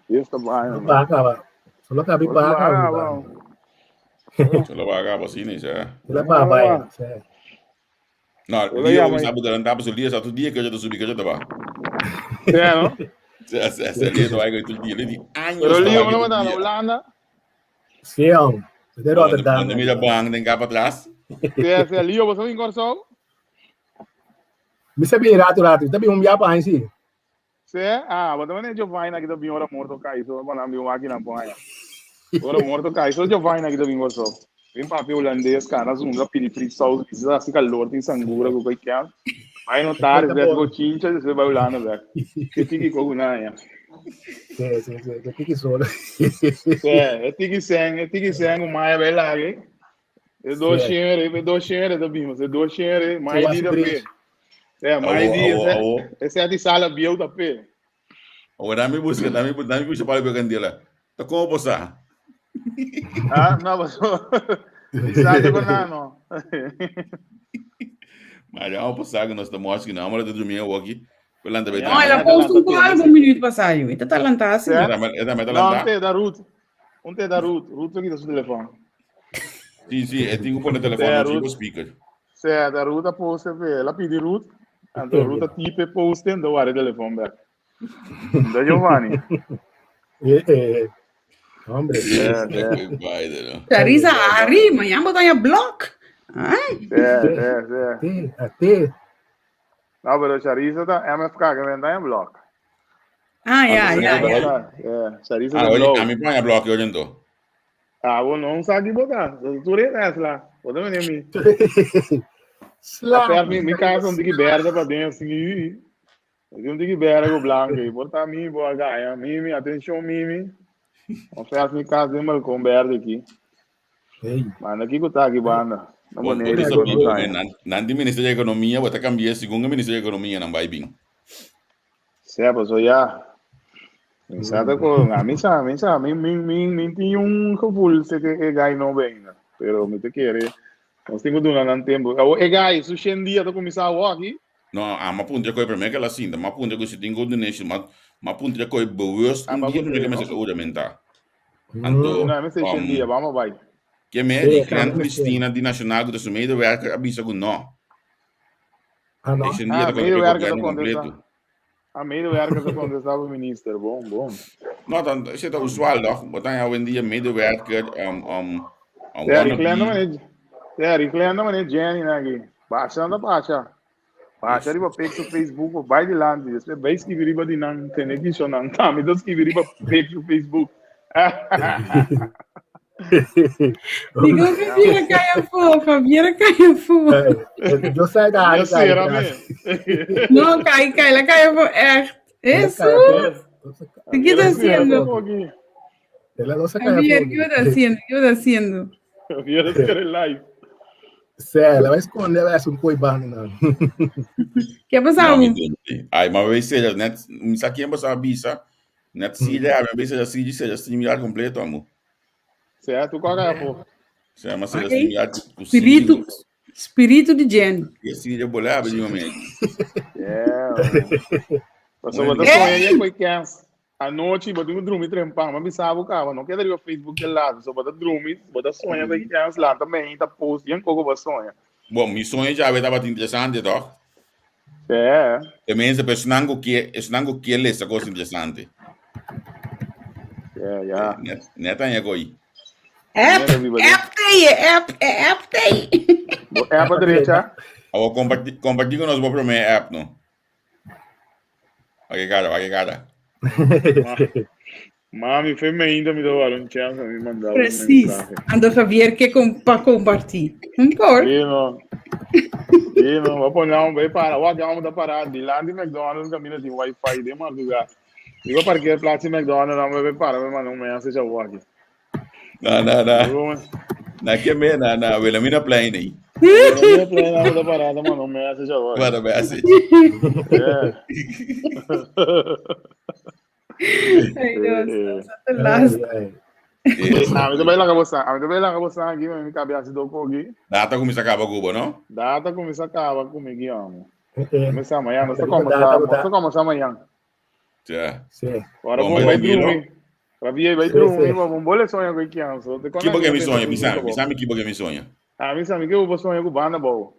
[SPEAKER 5] Isso tá bom.
[SPEAKER 3] Solo acaba. Solo acaba e paga.
[SPEAKER 2] Solo va a così ne sa.
[SPEAKER 3] Solo paga, vai. Sí.
[SPEAKER 2] No,
[SPEAKER 5] Solo
[SPEAKER 2] io
[SPEAKER 5] llama-
[SPEAKER 2] mi sabu da andare sul dia, sa tu dia che io subito che io va.
[SPEAKER 5] É, não?
[SPEAKER 2] Se se se lì dove vai tu dia, lì di años.
[SPEAKER 5] Pero
[SPEAKER 2] stava
[SPEAKER 5] Leo
[SPEAKER 2] che
[SPEAKER 5] não
[SPEAKER 2] tu
[SPEAKER 5] vai dar na
[SPEAKER 2] dia.
[SPEAKER 5] Holanda.
[SPEAKER 3] Sí, homem. De Rotterdam.
[SPEAKER 2] Quando mi da bang den capa atrás.
[SPEAKER 5] É, é Leo, você vem Corsol?
[SPEAKER 3] Mi sabi rato rato. Tabi um japa aí sim.
[SPEAKER 5] Cê? Ah, mas também é Giovanni aqui da Binho Ora Morto cai, só para não aqui na ponha. Ora Morto cai, só Giovanni aqui da Binho Corsol. Vem papel holandês, cara, zunga, piripiri, saus, precisa assim calor, tem sangura, o que que é. Vai notar,
[SPEAKER 3] Tá
[SPEAKER 5] vai
[SPEAKER 3] bom.
[SPEAKER 5] go chincha, você vai Holanda, velho. Que tiki kogu na ya.
[SPEAKER 3] Sí, sí, sí. Que fique solo.
[SPEAKER 5] É, é tiki sen, é tiki sen, o maia vai lá, hein? É dois
[SPEAKER 3] Sim.
[SPEAKER 5] chere, é dois chere da Binho, é dois chere, mais
[SPEAKER 3] Sim,
[SPEAKER 5] dia da
[SPEAKER 3] três.
[SPEAKER 5] P. É, mais
[SPEAKER 2] Awo,
[SPEAKER 5] dia,
[SPEAKER 2] awo, awo.
[SPEAKER 5] esse é de sala bio da P.
[SPEAKER 2] Ora mi busca, dammi dammi busca para ver candela. Ta como possa?
[SPEAKER 5] Ah, não, mas Sabe com não.
[SPEAKER 2] Ma já possa que nós estamos aqui, não, mas eu dormia aqui. Quella andava
[SPEAKER 4] No, ela posta um algo um minuto passado. Então tá lançando assim.
[SPEAKER 5] Certo.
[SPEAKER 2] Era era
[SPEAKER 5] Não, um te da Ruth. Um te da Ruth. Ruth aqui do seu telefone.
[SPEAKER 2] Sí, sí, e tin ku pone telefòn op speaker.
[SPEAKER 5] Sea, da Ruth a post pe, el a pidi Ruth, anto Ruth a type post en wari telefòn bek. Da Giovanni.
[SPEAKER 3] Eh, eh. Hombre.
[SPEAKER 5] Yeah, yeah.
[SPEAKER 4] Charisa Ari, mañana bo ta blok. Ay.
[SPEAKER 5] Yeah, yeah, yeah.
[SPEAKER 3] Sí, a ti.
[SPEAKER 5] No, pero Charisa ta MFK que venda en blok.
[SPEAKER 4] Ah, ja, ja, ja.
[SPEAKER 5] Yeah, Charisa
[SPEAKER 2] Ah,
[SPEAKER 5] ta
[SPEAKER 2] oye,
[SPEAKER 5] blok.
[SPEAKER 2] a mi paña blok yo ento.
[SPEAKER 5] Ah, bo no sa ki bota. Tu re esla. Bota mene mi.
[SPEAKER 3] Sla.
[SPEAKER 5] Afer mi mi casa un tiki berde pa den así. Un tiki berde ku blanco. E bota mi bo agaya. Mimi, atención Mimi. Ofer mi casa den balcón berde aquí.
[SPEAKER 3] Hey.
[SPEAKER 5] Manda kiko ta aki banda. Na
[SPEAKER 2] Bo
[SPEAKER 5] Bonaire
[SPEAKER 2] bo
[SPEAKER 5] ko no
[SPEAKER 2] sabi,
[SPEAKER 5] ta.
[SPEAKER 2] nan nan di Ministerio di Economia, bo ta cambia segun e Ministerio di Economia nan bai bin.
[SPEAKER 5] Sea, paso ya. Mi sa ta ko, a mi sa, mi sa, mi mi mi mi tin un gevoel se ke e guy no venga, pero mi te kere. Nos tin ku duna nan tempo. Awo e guy su shen dia ta kuminsá awo aki.
[SPEAKER 2] No, a ma puntra koe primer ke la sinta, ma puntra ku si tin ku donation, ma ma puntra koe bewust
[SPEAKER 5] Ah,
[SPEAKER 2] un
[SPEAKER 5] ma
[SPEAKER 2] dia
[SPEAKER 5] puntra
[SPEAKER 2] primer ke
[SPEAKER 5] no.
[SPEAKER 2] mester juramentá. Anto,
[SPEAKER 5] No, mi se shen dia, vamos bai.
[SPEAKER 2] Ke me
[SPEAKER 3] Sí,
[SPEAKER 2] di
[SPEAKER 3] claro
[SPEAKER 2] Glenn
[SPEAKER 3] que sí.
[SPEAKER 2] Cristina di Nacional ku ta su medewerker a bisa ku no.
[SPEAKER 3] Ah, no.
[SPEAKER 2] E shen dia
[SPEAKER 5] Ah,
[SPEAKER 2] ta konta ku e
[SPEAKER 5] medewerker ta
[SPEAKER 2] gobierno
[SPEAKER 5] kontestá.
[SPEAKER 2] kompleto.
[SPEAKER 5] A medewerker ta kontestá pa minister. Bon, bon.
[SPEAKER 2] No, dan esei ta usual toch? Bo ta haña awendia medewerker,
[SPEAKER 5] Ja,
[SPEAKER 2] wannabe.
[SPEAKER 5] Riglenda mane, ja, Riglenda mane Jenny na aki. Basha nan ta basha. Basha riba pek su Facebook of bai dilanti. Despues bai skibi riba di nan tene kisho nan. Tambe ta skibi riba pek su Facebook.
[SPEAKER 4] Digo, Javier cai afó, Javier cai afó.
[SPEAKER 3] Yo sé da
[SPEAKER 5] Yo sera me.
[SPEAKER 4] No, cai, cai, la cai afó, echt. Jesús, ¿qué está haciendo? Javier, ¿qué está haciendo? ¿Qué está haciendo?
[SPEAKER 5] Javier sera live.
[SPEAKER 3] Sí, la vai esconder, vai un coi bando.
[SPEAKER 4] ¿Qué ha pasado?
[SPEAKER 2] No, Ay, maar we zeggen net, mi sa quién pasa bisa, net si de, mi bisa si se streaming completo amo.
[SPEAKER 5] Sea, tu qual é, pô?
[SPEAKER 2] Se llama se
[SPEAKER 4] Ok.
[SPEAKER 2] streaming
[SPEAKER 4] Espírito, espírito de Jenny.
[SPEAKER 2] E si de bolaba de momento.
[SPEAKER 5] Yeah. Passou bota sonha aí foi quens. A noite, bota um dormir trempar, mas me sabe o cara, não quer dar o Facebook de lado, só bota dormir, bota sonha foi quens lá também, tá post, e um pouco bota sonha.
[SPEAKER 2] Bom, mi sonho já estava interessante, toch?
[SPEAKER 5] É.
[SPEAKER 2] Tenminste, personango que, personango que lesa cosa interessante.
[SPEAKER 5] É, ja.
[SPEAKER 2] Net, net aan je gooi.
[SPEAKER 4] App, app te, app, app te.
[SPEAKER 5] App direita.
[SPEAKER 2] Awo compartir, compartir con nos bo prome app, no? Ok, cara, ok, cara.
[SPEAKER 5] Mami, foi me ainda me deu um chance a me mandar um
[SPEAKER 4] Precies.
[SPEAKER 5] mensagem.
[SPEAKER 4] Ando Javier que com, pa compartir. Um por.
[SPEAKER 5] Sim, não. Sim, não. Vou pôr um, vai parar. O avião tá parado. De lá de McDonald's, caminho de Wi-Fi, de madrugada. Eu vou parquear plaza de McDonald's, não, vai parar, vai mandar um mensagem já vou aqui.
[SPEAKER 2] Na, na, na. Na que me, na, na, Wilhelmina Plein aí.
[SPEAKER 5] Wilhelmina Plein, não, tá parada, mano, um mensagem já vou.
[SPEAKER 2] Manda mensagem.
[SPEAKER 5] É.
[SPEAKER 4] Ai, Deus, te last.
[SPEAKER 5] A mi tambe laga bosa, a mi tambe laga bosa aki, mi kabia si doko aki.
[SPEAKER 2] Data começa acaba Cuba, no?
[SPEAKER 5] Data começa acaba comigo, amo. Começa amanhã, nós começamos, nós começamos amanhã.
[SPEAKER 2] Ja.
[SPEAKER 3] Sim.
[SPEAKER 5] Ora bom, vai dormir. Ravi, vai dormir, vamos bole sonha com criança.
[SPEAKER 2] Que porque me sonha, me sabe, me sabe que porque me sonha.
[SPEAKER 5] Ah, me sabe que eu vou sonhar com banda bom.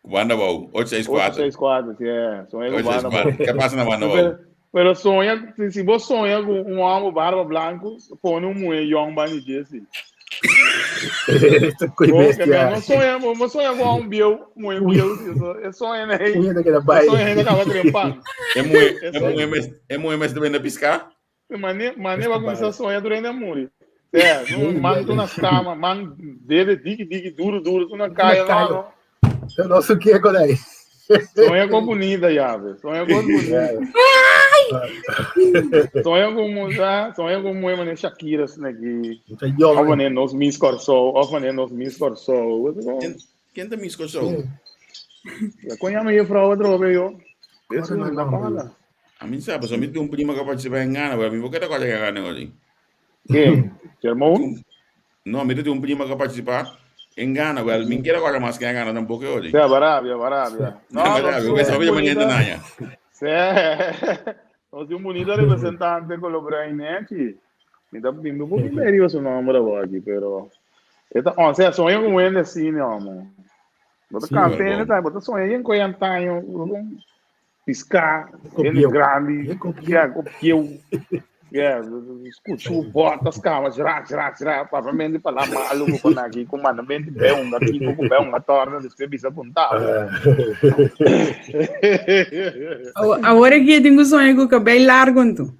[SPEAKER 2] Banda bom, 864.
[SPEAKER 5] 864, é. Sonha com banda bom.
[SPEAKER 2] O que passa na banda bom?
[SPEAKER 5] Pero sonha, se você sonha com um homem barba branco, põe um mulher young bani desse. Não sonha, não sonha com um bill, um bill, é sonha né?
[SPEAKER 3] Vai.
[SPEAKER 5] Sonha ainda acaba trempando.
[SPEAKER 2] É muito, é muito, é muito mais também na piscar.
[SPEAKER 5] Mané, mané vai começar a sonhar durante a muri. É, man tu nas cama, man dele dig dig duro duro, tu na caia lá. não.
[SPEAKER 3] Eu não sei o que é quando aí.
[SPEAKER 5] Sonha com bonita, Yave. Sonha com bonita. Sonha com já, sonha com mulher, mané Shakira, assim aqui. Of mané nos Miss Corsol, of mané nos Miss Corsol.
[SPEAKER 2] Quem tá Miss Corsol?
[SPEAKER 5] Ja, conhece a juffrouw wat erop, joh. Dit is een bepaalde.
[SPEAKER 2] A mim sabe, só me tem um primo que participa em Gana, mas mim vou querer quase ganhar negócio.
[SPEAKER 5] Quem? Germão?
[SPEAKER 2] Não, me tem um primo que participa em Gana, well, mim quero agora mais que em Gana tampoco hoje.
[SPEAKER 5] Ja, Barabia, Barabia.
[SPEAKER 2] Não, Barabia, eu pensava que amanhã não
[SPEAKER 5] Sim. Nós temos um bonito representante com o Brian Netti. Me dá um pouco meio seu nome aqui, pero. E ta on, sea soña con hende así, no, amo. Bo ta
[SPEAKER 3] Sí.
[SPEAKER 5] canta hende tambe, bo ta soña yen con antaño, pisca,
[SPEAKER 3] Ko
[SPEAKER 5] hende
[SPEAKER 3] bieu.
[SPEAKER 5] grandi,
[SPEAKER 3] Yen ko bieu.
[SPEAKER 5] yeah, ko bieu. Yeah, scuchu bota scama, jra, jra, jra, papamente pa la malo ku con aki, ku mandamento be un aki, ku be un torna, después bisa puntado.
[SPEAKER 4] Awor aki tin ku soña ku kabei largo anto.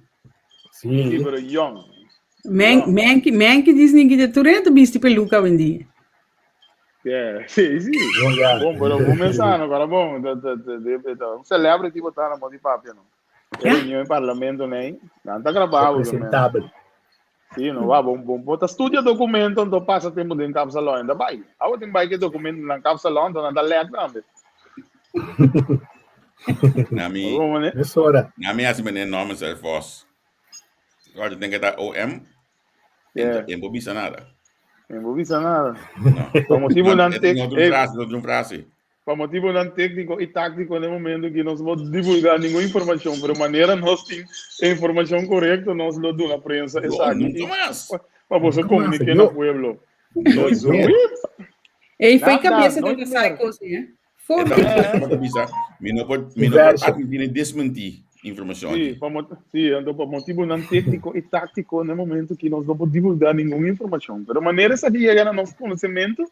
[SPEAKER 5] Sí,
[SPEAKER 3] Sí.
[SPEAKER 5] pero young.
[SPEAKER 4] Men, men, ki- men ki Disney ki de Tourette bisti peluca hoy en dia.
[SPEAKER 5] Yeah, sí, sí.
[SPEAKER 3] Bon, ya.
[SPEAKER 5] Bom, pero bom pensando, agora bom, de, de, de, de, de, un celebrity botar na mão de papia, não.
[SPEAKER 4] Ja.
[SPEAKER 5] Reunião em parlamento, né? Não tá gravado, né?
[SPEAKER 3] Presentabel.
[SPEAKER 5] Sí, no va, bom, bom, bota estudia documento, então passa tempo dentro do salão, ainda vai. Ah, tem vai que documento na cap salão, então não dá lek também.
[SPEAKER 2] Na mi,
[SPEAKER 5] Bom, né?
[SPEAKER 3] Mesora.
[SPEAKER 2] na mi hasi meneer Norman Servos. Agora tem que dar OM.
[SPEAKER 5] Yeah.
[SPEAKER 2] En bo bisa nada.
[SPEAKER 5] Não vou avisar nada.
[SPEAKER 2] No.
[SPEAKER 5] Pa motivo
[SPEAKER 2] No,
[SPEAKER 5] não
[SPEAKER 2] é
[SPEAKER 5] te,
[SPEAKER 2] outra
[SPEAKER 5] eh,
[SPEAKER 2] frase, outra frase.
[SPEAKER 5] pa motivo não técnico e tático no momento que não vou divulgar nenhuma informação, pero maneira nós tem a informação correta, nós lo do na prensa,
[SPEAKER 2] Yo,
[SPEAKER 5] exato.
[SPEAKER 2] nunca mais.
[SPEAKER 5] Para você
[SPEAKER 3] Nunca mais,
[SPEAKER 5] comunicar
[SPEAKER 3] yo.
[SPEAKER 5] no pueblo.
[SPEAKER 2] No,
[SPEAKER 5] Isso.
[SPEAKER 2] yo.
[SPEAKER 4] Ei, foi
[SPEAKER 5] Nada,
[SPEAKER 4] cabeça
[SPEAKER 5] não
[SPEAKER 4] de
[SPEAKER 5] é.
[SPEAKER 4] essa coisa, né? Forte.
[SPEAKER 2] Então, bisa, mi no pode, mi no pode
[SPEAKER 3] Inverso.
[SPEAKER 2] admitir nem desmentir informação
[SPEAKER 5] Sim,
[SPEAKER 2] aqui.
[SPEAKER 5] pa, sim, então, pa motivo não técnico e tático no momento que nós não podemos divulgar nenhuma informação. Pero maneira essa que chega no nosso conhecimento,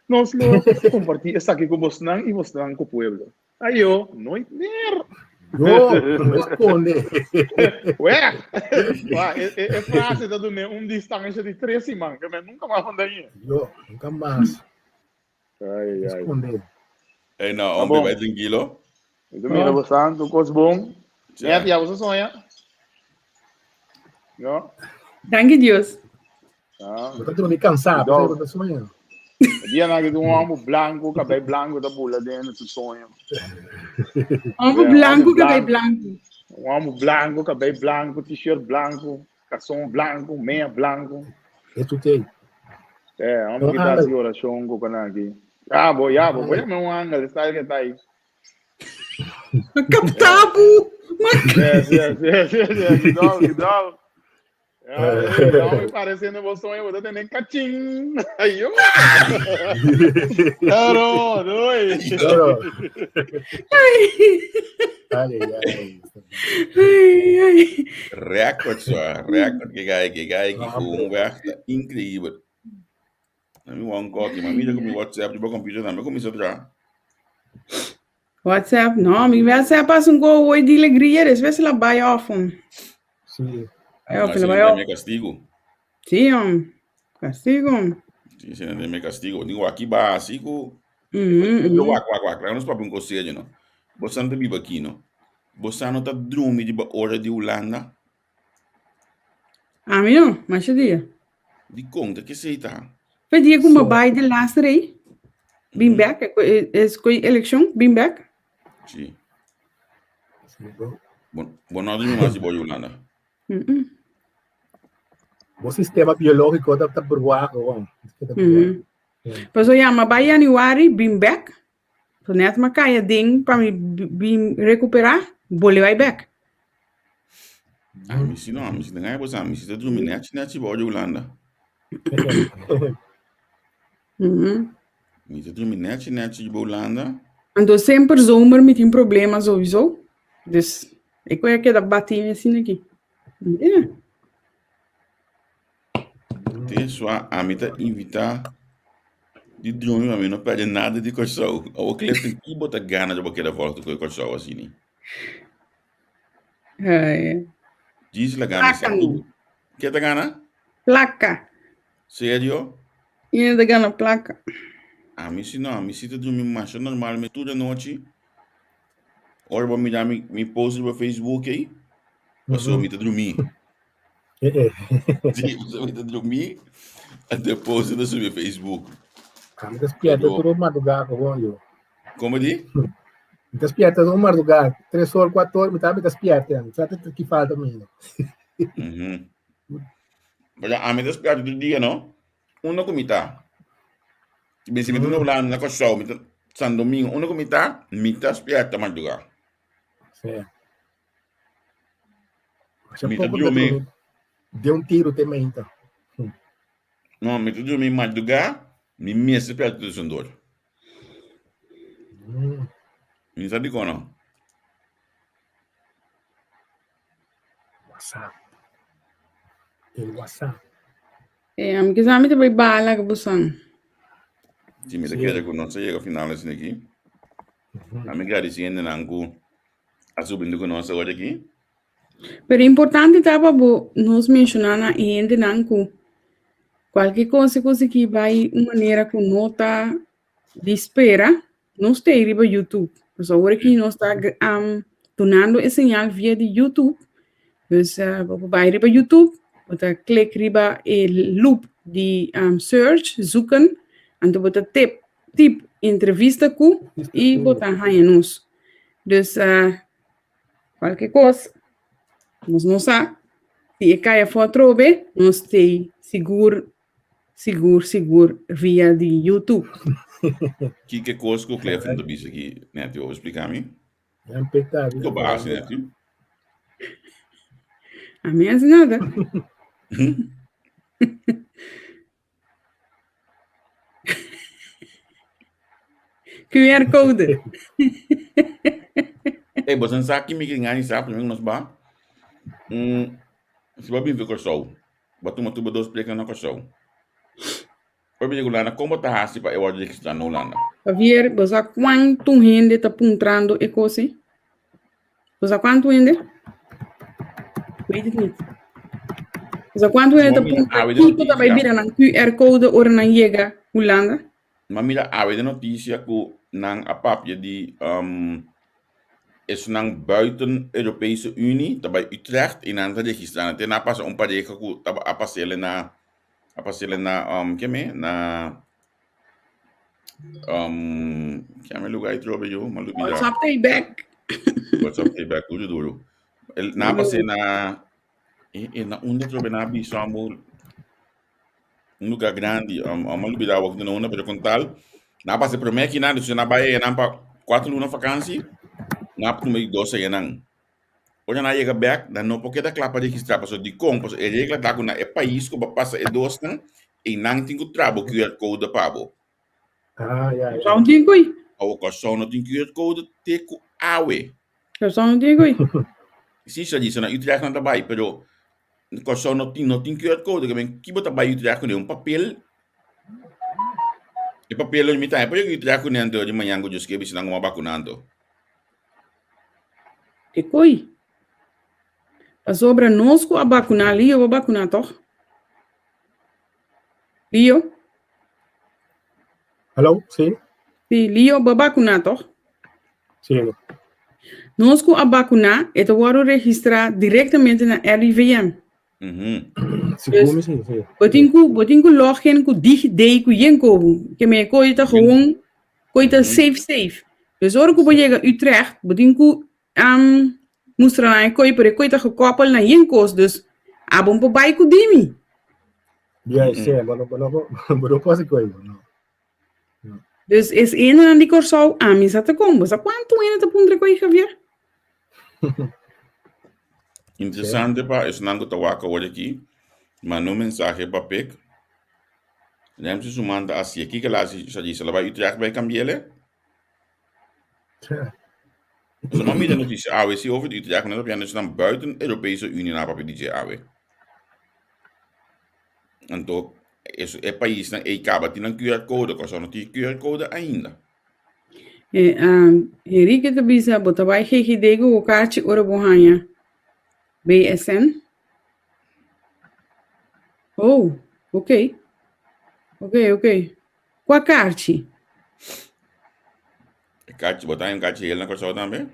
[SPEAKER 5] nós lo compartilhamos essa aqui com você e você com o pueblo. Aí eu, não entender.
[SPEAKER 3] No, responde.
[SPEAKER 5] Ué, ué, é, é, é frase da do um distância de 3 semanas, que eu nunca mais mandaria.
[SPEAKER 3] Yo, nunca mais.
[SPEAKER 5] Ai, ai.
[SPEAKER 3] Responde.
[SPEAKER 2] Ei, no,
[SPEAKER 5] Tá
[SPEAKER 2] homem,
[SPEAKER 5] bom.
[SPEAKER 2] vai tranquilo.
[SPEAKER 5] Então, mira, você, tu coisa bom.
[SPEAKER 2] Tchau.
[SPEAKER 5] É, tia, você sonha. Não?
[SPEAKER 4] Danke Deus.
[SPEAKER 5] Ah.
[SPEAKER 3] Eu tô me cansado,
[SPEAKER 5] Cuidado.
[SPEAKER 3] eu tô sonhando.
[SPEAKER 5] Dia na que um homem branco, cabelo branco da bula dentro do sonho.
[SPEAKER 4] Homem
[SPEAKER 5] É,
[SPEAKER 4] branco,
[SPEAKER 5] homem
[SPEAKER 4] cabelo branco.
[SPEAKER 5] Um homem branco, cabelo branco, t-shirt branco, calção branco, meia branco.
[SPEAKER 3] Eu tutei.
[SPEAKER 5] É, homem que
[SPEAKER 3] Um
[SPEAKER 5] tá
[SPEAKER 3] ángel.
[SPEAKER 5] assim, oração com o aqui. Ah, bom, já, bom, vou chamar um ángel, está aí que tá aí.
[SPEAKER 4] Captabo! Mas
[SPEAKER 5] É, é, é, é, que dó, que dó. É, não me parecendo meu sonho, eu tô tendo cachim. Aí eu. Claro, doi.
[SPEAKER 3] Pero, ai, ai, ai.
[SPEAKER 4] ai, ai.
[SPEAKER 2] Record, só. Record que gai, que gai, que com um werk incrível. Na mi wan koki, ma mira com mi WhatsApp, di computer na, mi começa a tra.
[SPEAKER 4] WhatsApp, não, mi WhatsApp passa um gol oi de alegria, después la vai off.
[SPEAKER 3] Sí.
[SPEAKER 4] Vai off,
[SPEAKER 2] Mas
[SPEAKER 4] la vai
[SPEAKER 2] não
[SPEAKER 4] off.
[SPEAKER 2] é castigo.
[SPEAKER 4] Sí, homem. Castigo.
[SPEAKER 2] Sí, se não é castigo. Digo aqui básico.
[SPEAKER 4] Uhum,
[SPEAKER 2] Eu
[SPEAKER 4] uhum.
[SPEAKER 2] wak wak wak, nos papia um conselho, no. Você não tá vivo aqui, no. Você não tá dormindo de hora de Holanda.
[SPEAKER 4] A mim não, mas é dia.
[SPEAKER 2] Di conta que sei tá.
[SPEAKER 4] Foi dia com uma
[SPEAKER 3] So.
[SPEAKER 4] bai de laatste aí. Been back, é é election, been back.
[SPEAKER 2] Sim.
[SPEAKER 3] Sí, bom.
[SPEAKER 2] Bom, bom, não dormi mais de boa Holanda.
[SPEAKER 4] Uhum.
[SPEAKER 3] O sistema biológico tá bruaco, bom. Tá
[SPEAKER 4] Uhum. Pois eu chamo bai januari, been back. So net ma caia ding para me bem recuperar, bole vai back.
[SPEAKER 2] Ah, mi si no, mi si não é você, mi si tá dormindo net net boa Holanda.
[SPEAKER 4] Uhum.
[SPEAKER 2] Mi ta drumi net net di Holanda.
[SPEAKER 4] Então sempre zomer met een problema sowieso. Dus ik wil que dat bater assim aqui. Yeah.
[SPEAKER 2] Te só a mi ta invita di drumi, ma mi no perde nada di Kòrsou. O Clifton, que bota gana de boqueira volta com Kòrsou assim, né?
[SPEAKER 4] É.
[SPEAKER 2] Diz la gana.
[SPEAKER 4] Placa, não.
[SPEAKER 2] Que ta gana?
[SPEAKER 4] Placa.
[SPEAKER 2] Sério?
[SPEAKER 4] E da gana placa.
[SPEAKER 2] A mi si no, a mi si ta drumi mas normalmente toda noite. Ora vou mirar mi, mi post no Facebook aí. Passou, mi ta drumi. Sí, passou, mi ta drumi. Depois eu subi Facebook.
[SPEAKER 3] Ah, mi despierta tur madrugá, bom, yo.
[SPEAKER 2] Como di?
[SPEAKER 3] Mi despierta tur madrugá, 3 or, 4 or, mi ta mi despierta. Sabe que falta menino.
[SPEAKER 2] Pero a mi despierta do dia, no? Uno ku mi ta. Ben, si mi ta na Kòrsou, mi ta San Domingo, uno ku mi ta, mi ta despierta madrugá.
[SPEAKER 3] Sí.
[SPEAKER 2] Mi ta drumi.
[SPEAKER 3] Deu um tiro também, então.
[SPEAKER 2] No, mi ta drumi madrugá. Mi mester pèrdè tussendoor. Mi sa dikon no.
[SPEAKER 3] WhatsApp. El WhatsApp.
[SPEAKER 4] Eh, ami kisa mi ta bai bala ku bosan.
[SPEAKER 2] Si mi ta kere ku nos a yega final asin aki. Ami gradisi hendenan ku a subi ku nos awor aki.
[SPEAKER 4] Pero importante ta pa bo nos menshoná na e hendenan ku kualke kos ku ki bai un manera ku no ta di spera, nos ta ei riba YouTube. Pues awor aki nos ta dunando e señal via di YouTube. Dus bo por bai riba YouTube, bo ta klik riba e loop di search, zoeken, anto bo ta tip tip entrevista ku i bo ta haña nos. Dus Cualke cos, nos no sa. Si e cay afo atrobe, nos tey sigur, sigur, sigur via di YouTube.
[SPEAKER 2] Kiko cos cu Clifton ta bisa aki, Netty? Bo por splica mi?
[SPEAKER 3] Yan peta
[SPEAKER 2] Kiko bo a hasi, Netty?
[SPEAKER 4] Ami a hasi nada. QR code.
[SPEAKER 2] Hey, bosan sa ki mi ngani sa primero nos ba. Mm, si ba bin fi Kòrsou, ba tuma tuba dos plek na Kòrsou. Ora bin Hulanda, kon bo ta hasi pa e wòrdu registrá na Hulanda?
[SPEAKER 4] Javier, bo sa kuantu hende ta puntrando e kos ei? Bo sa kuantu hende? Weet het niet. Bo sa kuantu hende ta puntra kiko ta bai bira nan QR code ora nan yega Hulanda?
[SPEAKER 2] Ma mira awe den notisia ku nan a papia di um, esnan buiten Europese Unie ta bai Utrecht i nan ta registrá nan. Te nan a pasa un pareha ku taba a pasele na a pasele na um, keme na Um, keme lugar aí trobe yo, ma lubida.
[SPEAKER 4] WhatsApp tay back.
[SPEAKER 2] WhatsApp tay back duro duro. El, na pasé na e, e na unda trobe na bisa amo un lugar grande, um, amo lubida wak na unda, pero con tal, na pasé prome ki na, dus na bai na pa cuatro luna vakantie, na prome dos aí nan. Ora nan yega bek, nan no por keda kla pa registrá pasobra dikon? Pasobra e regla ta ku na e pais ku bo a pasa e dosnan, einan tin ku traha bo QR code pa bo.
[SPEAKER 3] Ah, ya, ya.
[SPEAKER 4] Kòrsou no tin kui.
[SPEAKER 2] Awo Kòrsou no tin QR code te ku awe.
[SPEAKER 4] Kòrsou no tin kui.
[SPEAKER 2] Si, sa disa na Utrecht nan ta bai, pero Kòrsou no tin no tin QR code. Ke men ki bo ta bai Utrecht kuné? Un papel? E papel lo mi ta por yega Utrecht kuné anto di mañan ku Dios ke bisa nan ku bo a bakuná anto.
[SPEAKER 4] E koi. Pasobra nos ku a bakuná, Lio bo bakuná tòg? Lio?
[SPEAKER 3] Hallo, sí.
[SPEAKER 4] Sí, Lio bo bakuná tòg?
[SPEAKER 3] Sí.
[SPEAKER 4] Nos ku a bakuná, e ta wòrdu registrá direktamente na RIVM.
[SPEAKER 3] Sigur mi sí, sí.
[SPEAKER 4] Bo tin ku, bo tin ku login ku DigiD ku yen kobu. Ke me koi ta gewoon Koi ta safe safe. Dus ora ku bo yega Utrecht, bo tin ku um, mustra nan e koi, pero e koi ta gekoppel na yen kos, dus abo por bai ku dimi.
[SPEAKER 3] Ja, sí, bo no, bo no, bo no por hasi koi, no.
[SPEAKER 4] Dus es ene di Kòrsou, ami sa ta kon. Bo sa kuantu hende ta puntra koi, Javier?
[SPEAKER 2] Interesante pa esnan ku ta wak awor aki, manda un mensahe pa Pik. Remsi su man ta hacié. Kiko el a haci? Sa dice, el a bai Utrecht bai cambiele? So no mira noticia awe si over di Utrecht, no ta piando esnan buiten Europese Unie na papia di dje awe. Anto, eso, e paisnan ei caba tin nan QR code, Kòrsou no tin QR code ainda.
[SPEAKER 4] E, um, Henrique ta bisa, bo ta bai GGD ku bo kachi ora bo haña BSN? Oh, ok. Ok, ok. Kua karchi?
[SPEAKER 2] E karchi, bo ta haña un karchi hel na Kòrsou tambe?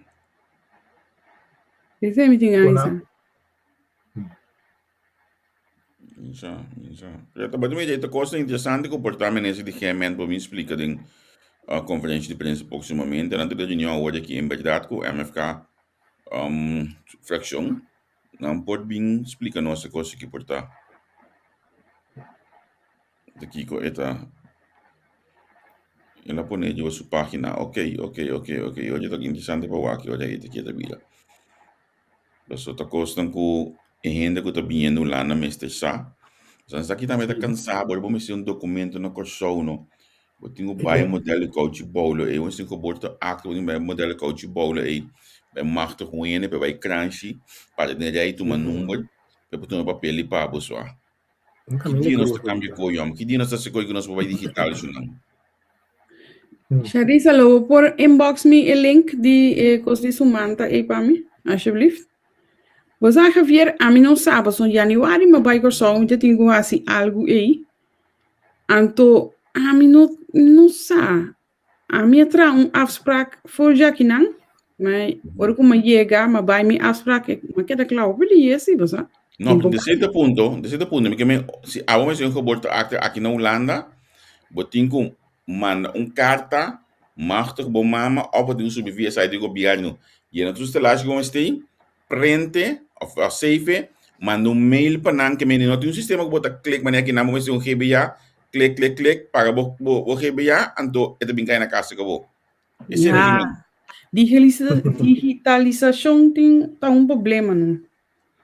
[SPEAKER 4] Esei mi tin
[SPEAKER 3] Bona.
[SPEAKER 4] aisa.
[SPEAKER 2] Sa, sa. Pero ta bati mira, esta cosa interesante ku por ta minister di GMN por bin splika den uh, conferencia di prensa próximamente. Nan ta reunion awor aki en berdad ku MFK um, fracción. Nan por bin splika nos e cosa ki por ta. De kiko e ta. El a pone riba su página. Ok, ok, ok, ok. Oye, ta interesante pa wak, oye, ahí ta kier bira. Pasobra ta kosnan ku e hende ku ta biniendo Hulanda mester sa. Pasobra esaki tambe ta kansa bo, bo mester un dokumento na Kòrsou no. Bo tin ku bai modèl di kouchi boulo ei, bo mester geboorteakte, bo tin ku bai modèl di kouchi boulo ei, bai machtig un hende pa e bai kranshi, para den rei tuma number, pa e por tuma papel di pa bo sua. Ki dia nos ta kambia koe yòm? Ki dia nos ta hasi koe ku nos por bai digital esnan?
[SPEAKER 4] Sharisa, lo bo por inbox mi e link di e kos di Sumanta ei pa mi, alsjeblieft? Bo sa Javier, ami no sa, pasobra januari mi a bai Kòrsou, mi ta tin ku hasi algu ei. Anto ami no no sa. Ami a traha un afspraak for djakinan, ma ora ku mi a yega, mi a bai mi afspraak, mi a keda kla hopi di yesi, bo sa.
[SPEAKER 2] No, de cierto punto, de cierto punto, mi ke men, si abo mester un geboorteakte aki na Hulanda, bo tin ku manda un karta machtig bo mama of bo tin ku subi via site di gobierno, yena tur stelashi ku bo mester tin, prente of save, manda un mail pa nan ke mende no tin un sistema ku bo ta klik manera kinan bo mester un GBA, klik klik klik paga bo bo GBA anto e ta bin kai na kas ku bo. Esei
[SPEAKER 4] Ya, digitalisashon tin ta un problema no.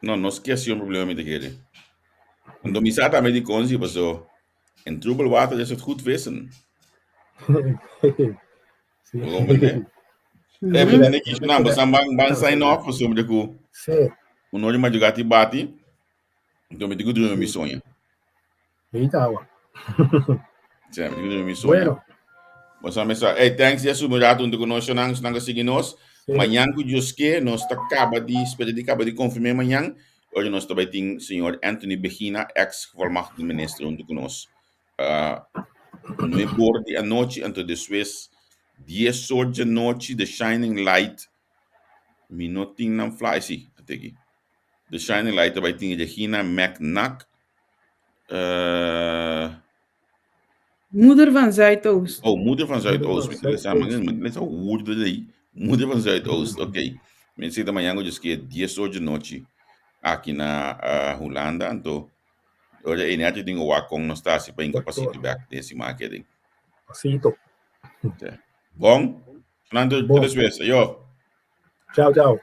[SPEAKER 2] No, nos ke hasi un problema mi ta kere. Anto mi sa tambe dikon si paso in troebel water is het goed vissen.
[SPEAKER 3] Sí.
[SPEAKER 2] Bo comprende? Eh, mi tende ki nan, bosan ban ban sign off pasobra ku
[SPEAKER 3] Sí.
[SPEAKER 2] un ora di madrugá ti bati, anto mi tin ku drumi mi soña.
[SPEAKER 3] Ahí ta awa.
[SPEAKER 2] Sí, mi tin ku drumi mi soña.
[SPEAKER 3] Bueno.
[SPEAKER 2] Bosan mesa, hey, thanks ya subi un rato huntu ku nos shonnan, shonnan ka sigui nos.
[SPEAKER 3] Sí.
[SPEAKER 2] Mañan ku Dios ke, nos ta kaba di, spera di kaba di konfirm'é mañan, ora nos ta bai tin señor Anthony Begina, ex gevolmachtigde minister huntu ku nos. Uh, nueve or di anochi, anto despues dies or di anochi, The Shining Light, mi no tin nan fly, sí, ate aki. The Shining Light ta bai tin Regina McNack, uh,
[SPEAKER 4] Moeder van Zuidoost.
[SPEAKER 2] Oh, Moeder van Zuidoost.
[SPEAKER 3] Moeder van
[SPEAKER 2] Mi ta lesa, mi ta lesa woorden ei. Moeder van Zuidoost, oké. Mi ta mañana ku dje 10 or di nochi aki na uh, Hulanda, anto ora ei net tin ku wak kon nos ta hasi pa hinka pasito bek den siman aki den.
[SPEAKER 3] Pasito.
[SPEAKER 2] Bon, Fernando,
[SPEAKER 3] Bon.
[SPEAKER 2] te despues. Ayo.
[SPEAKER 3] Chao, chao.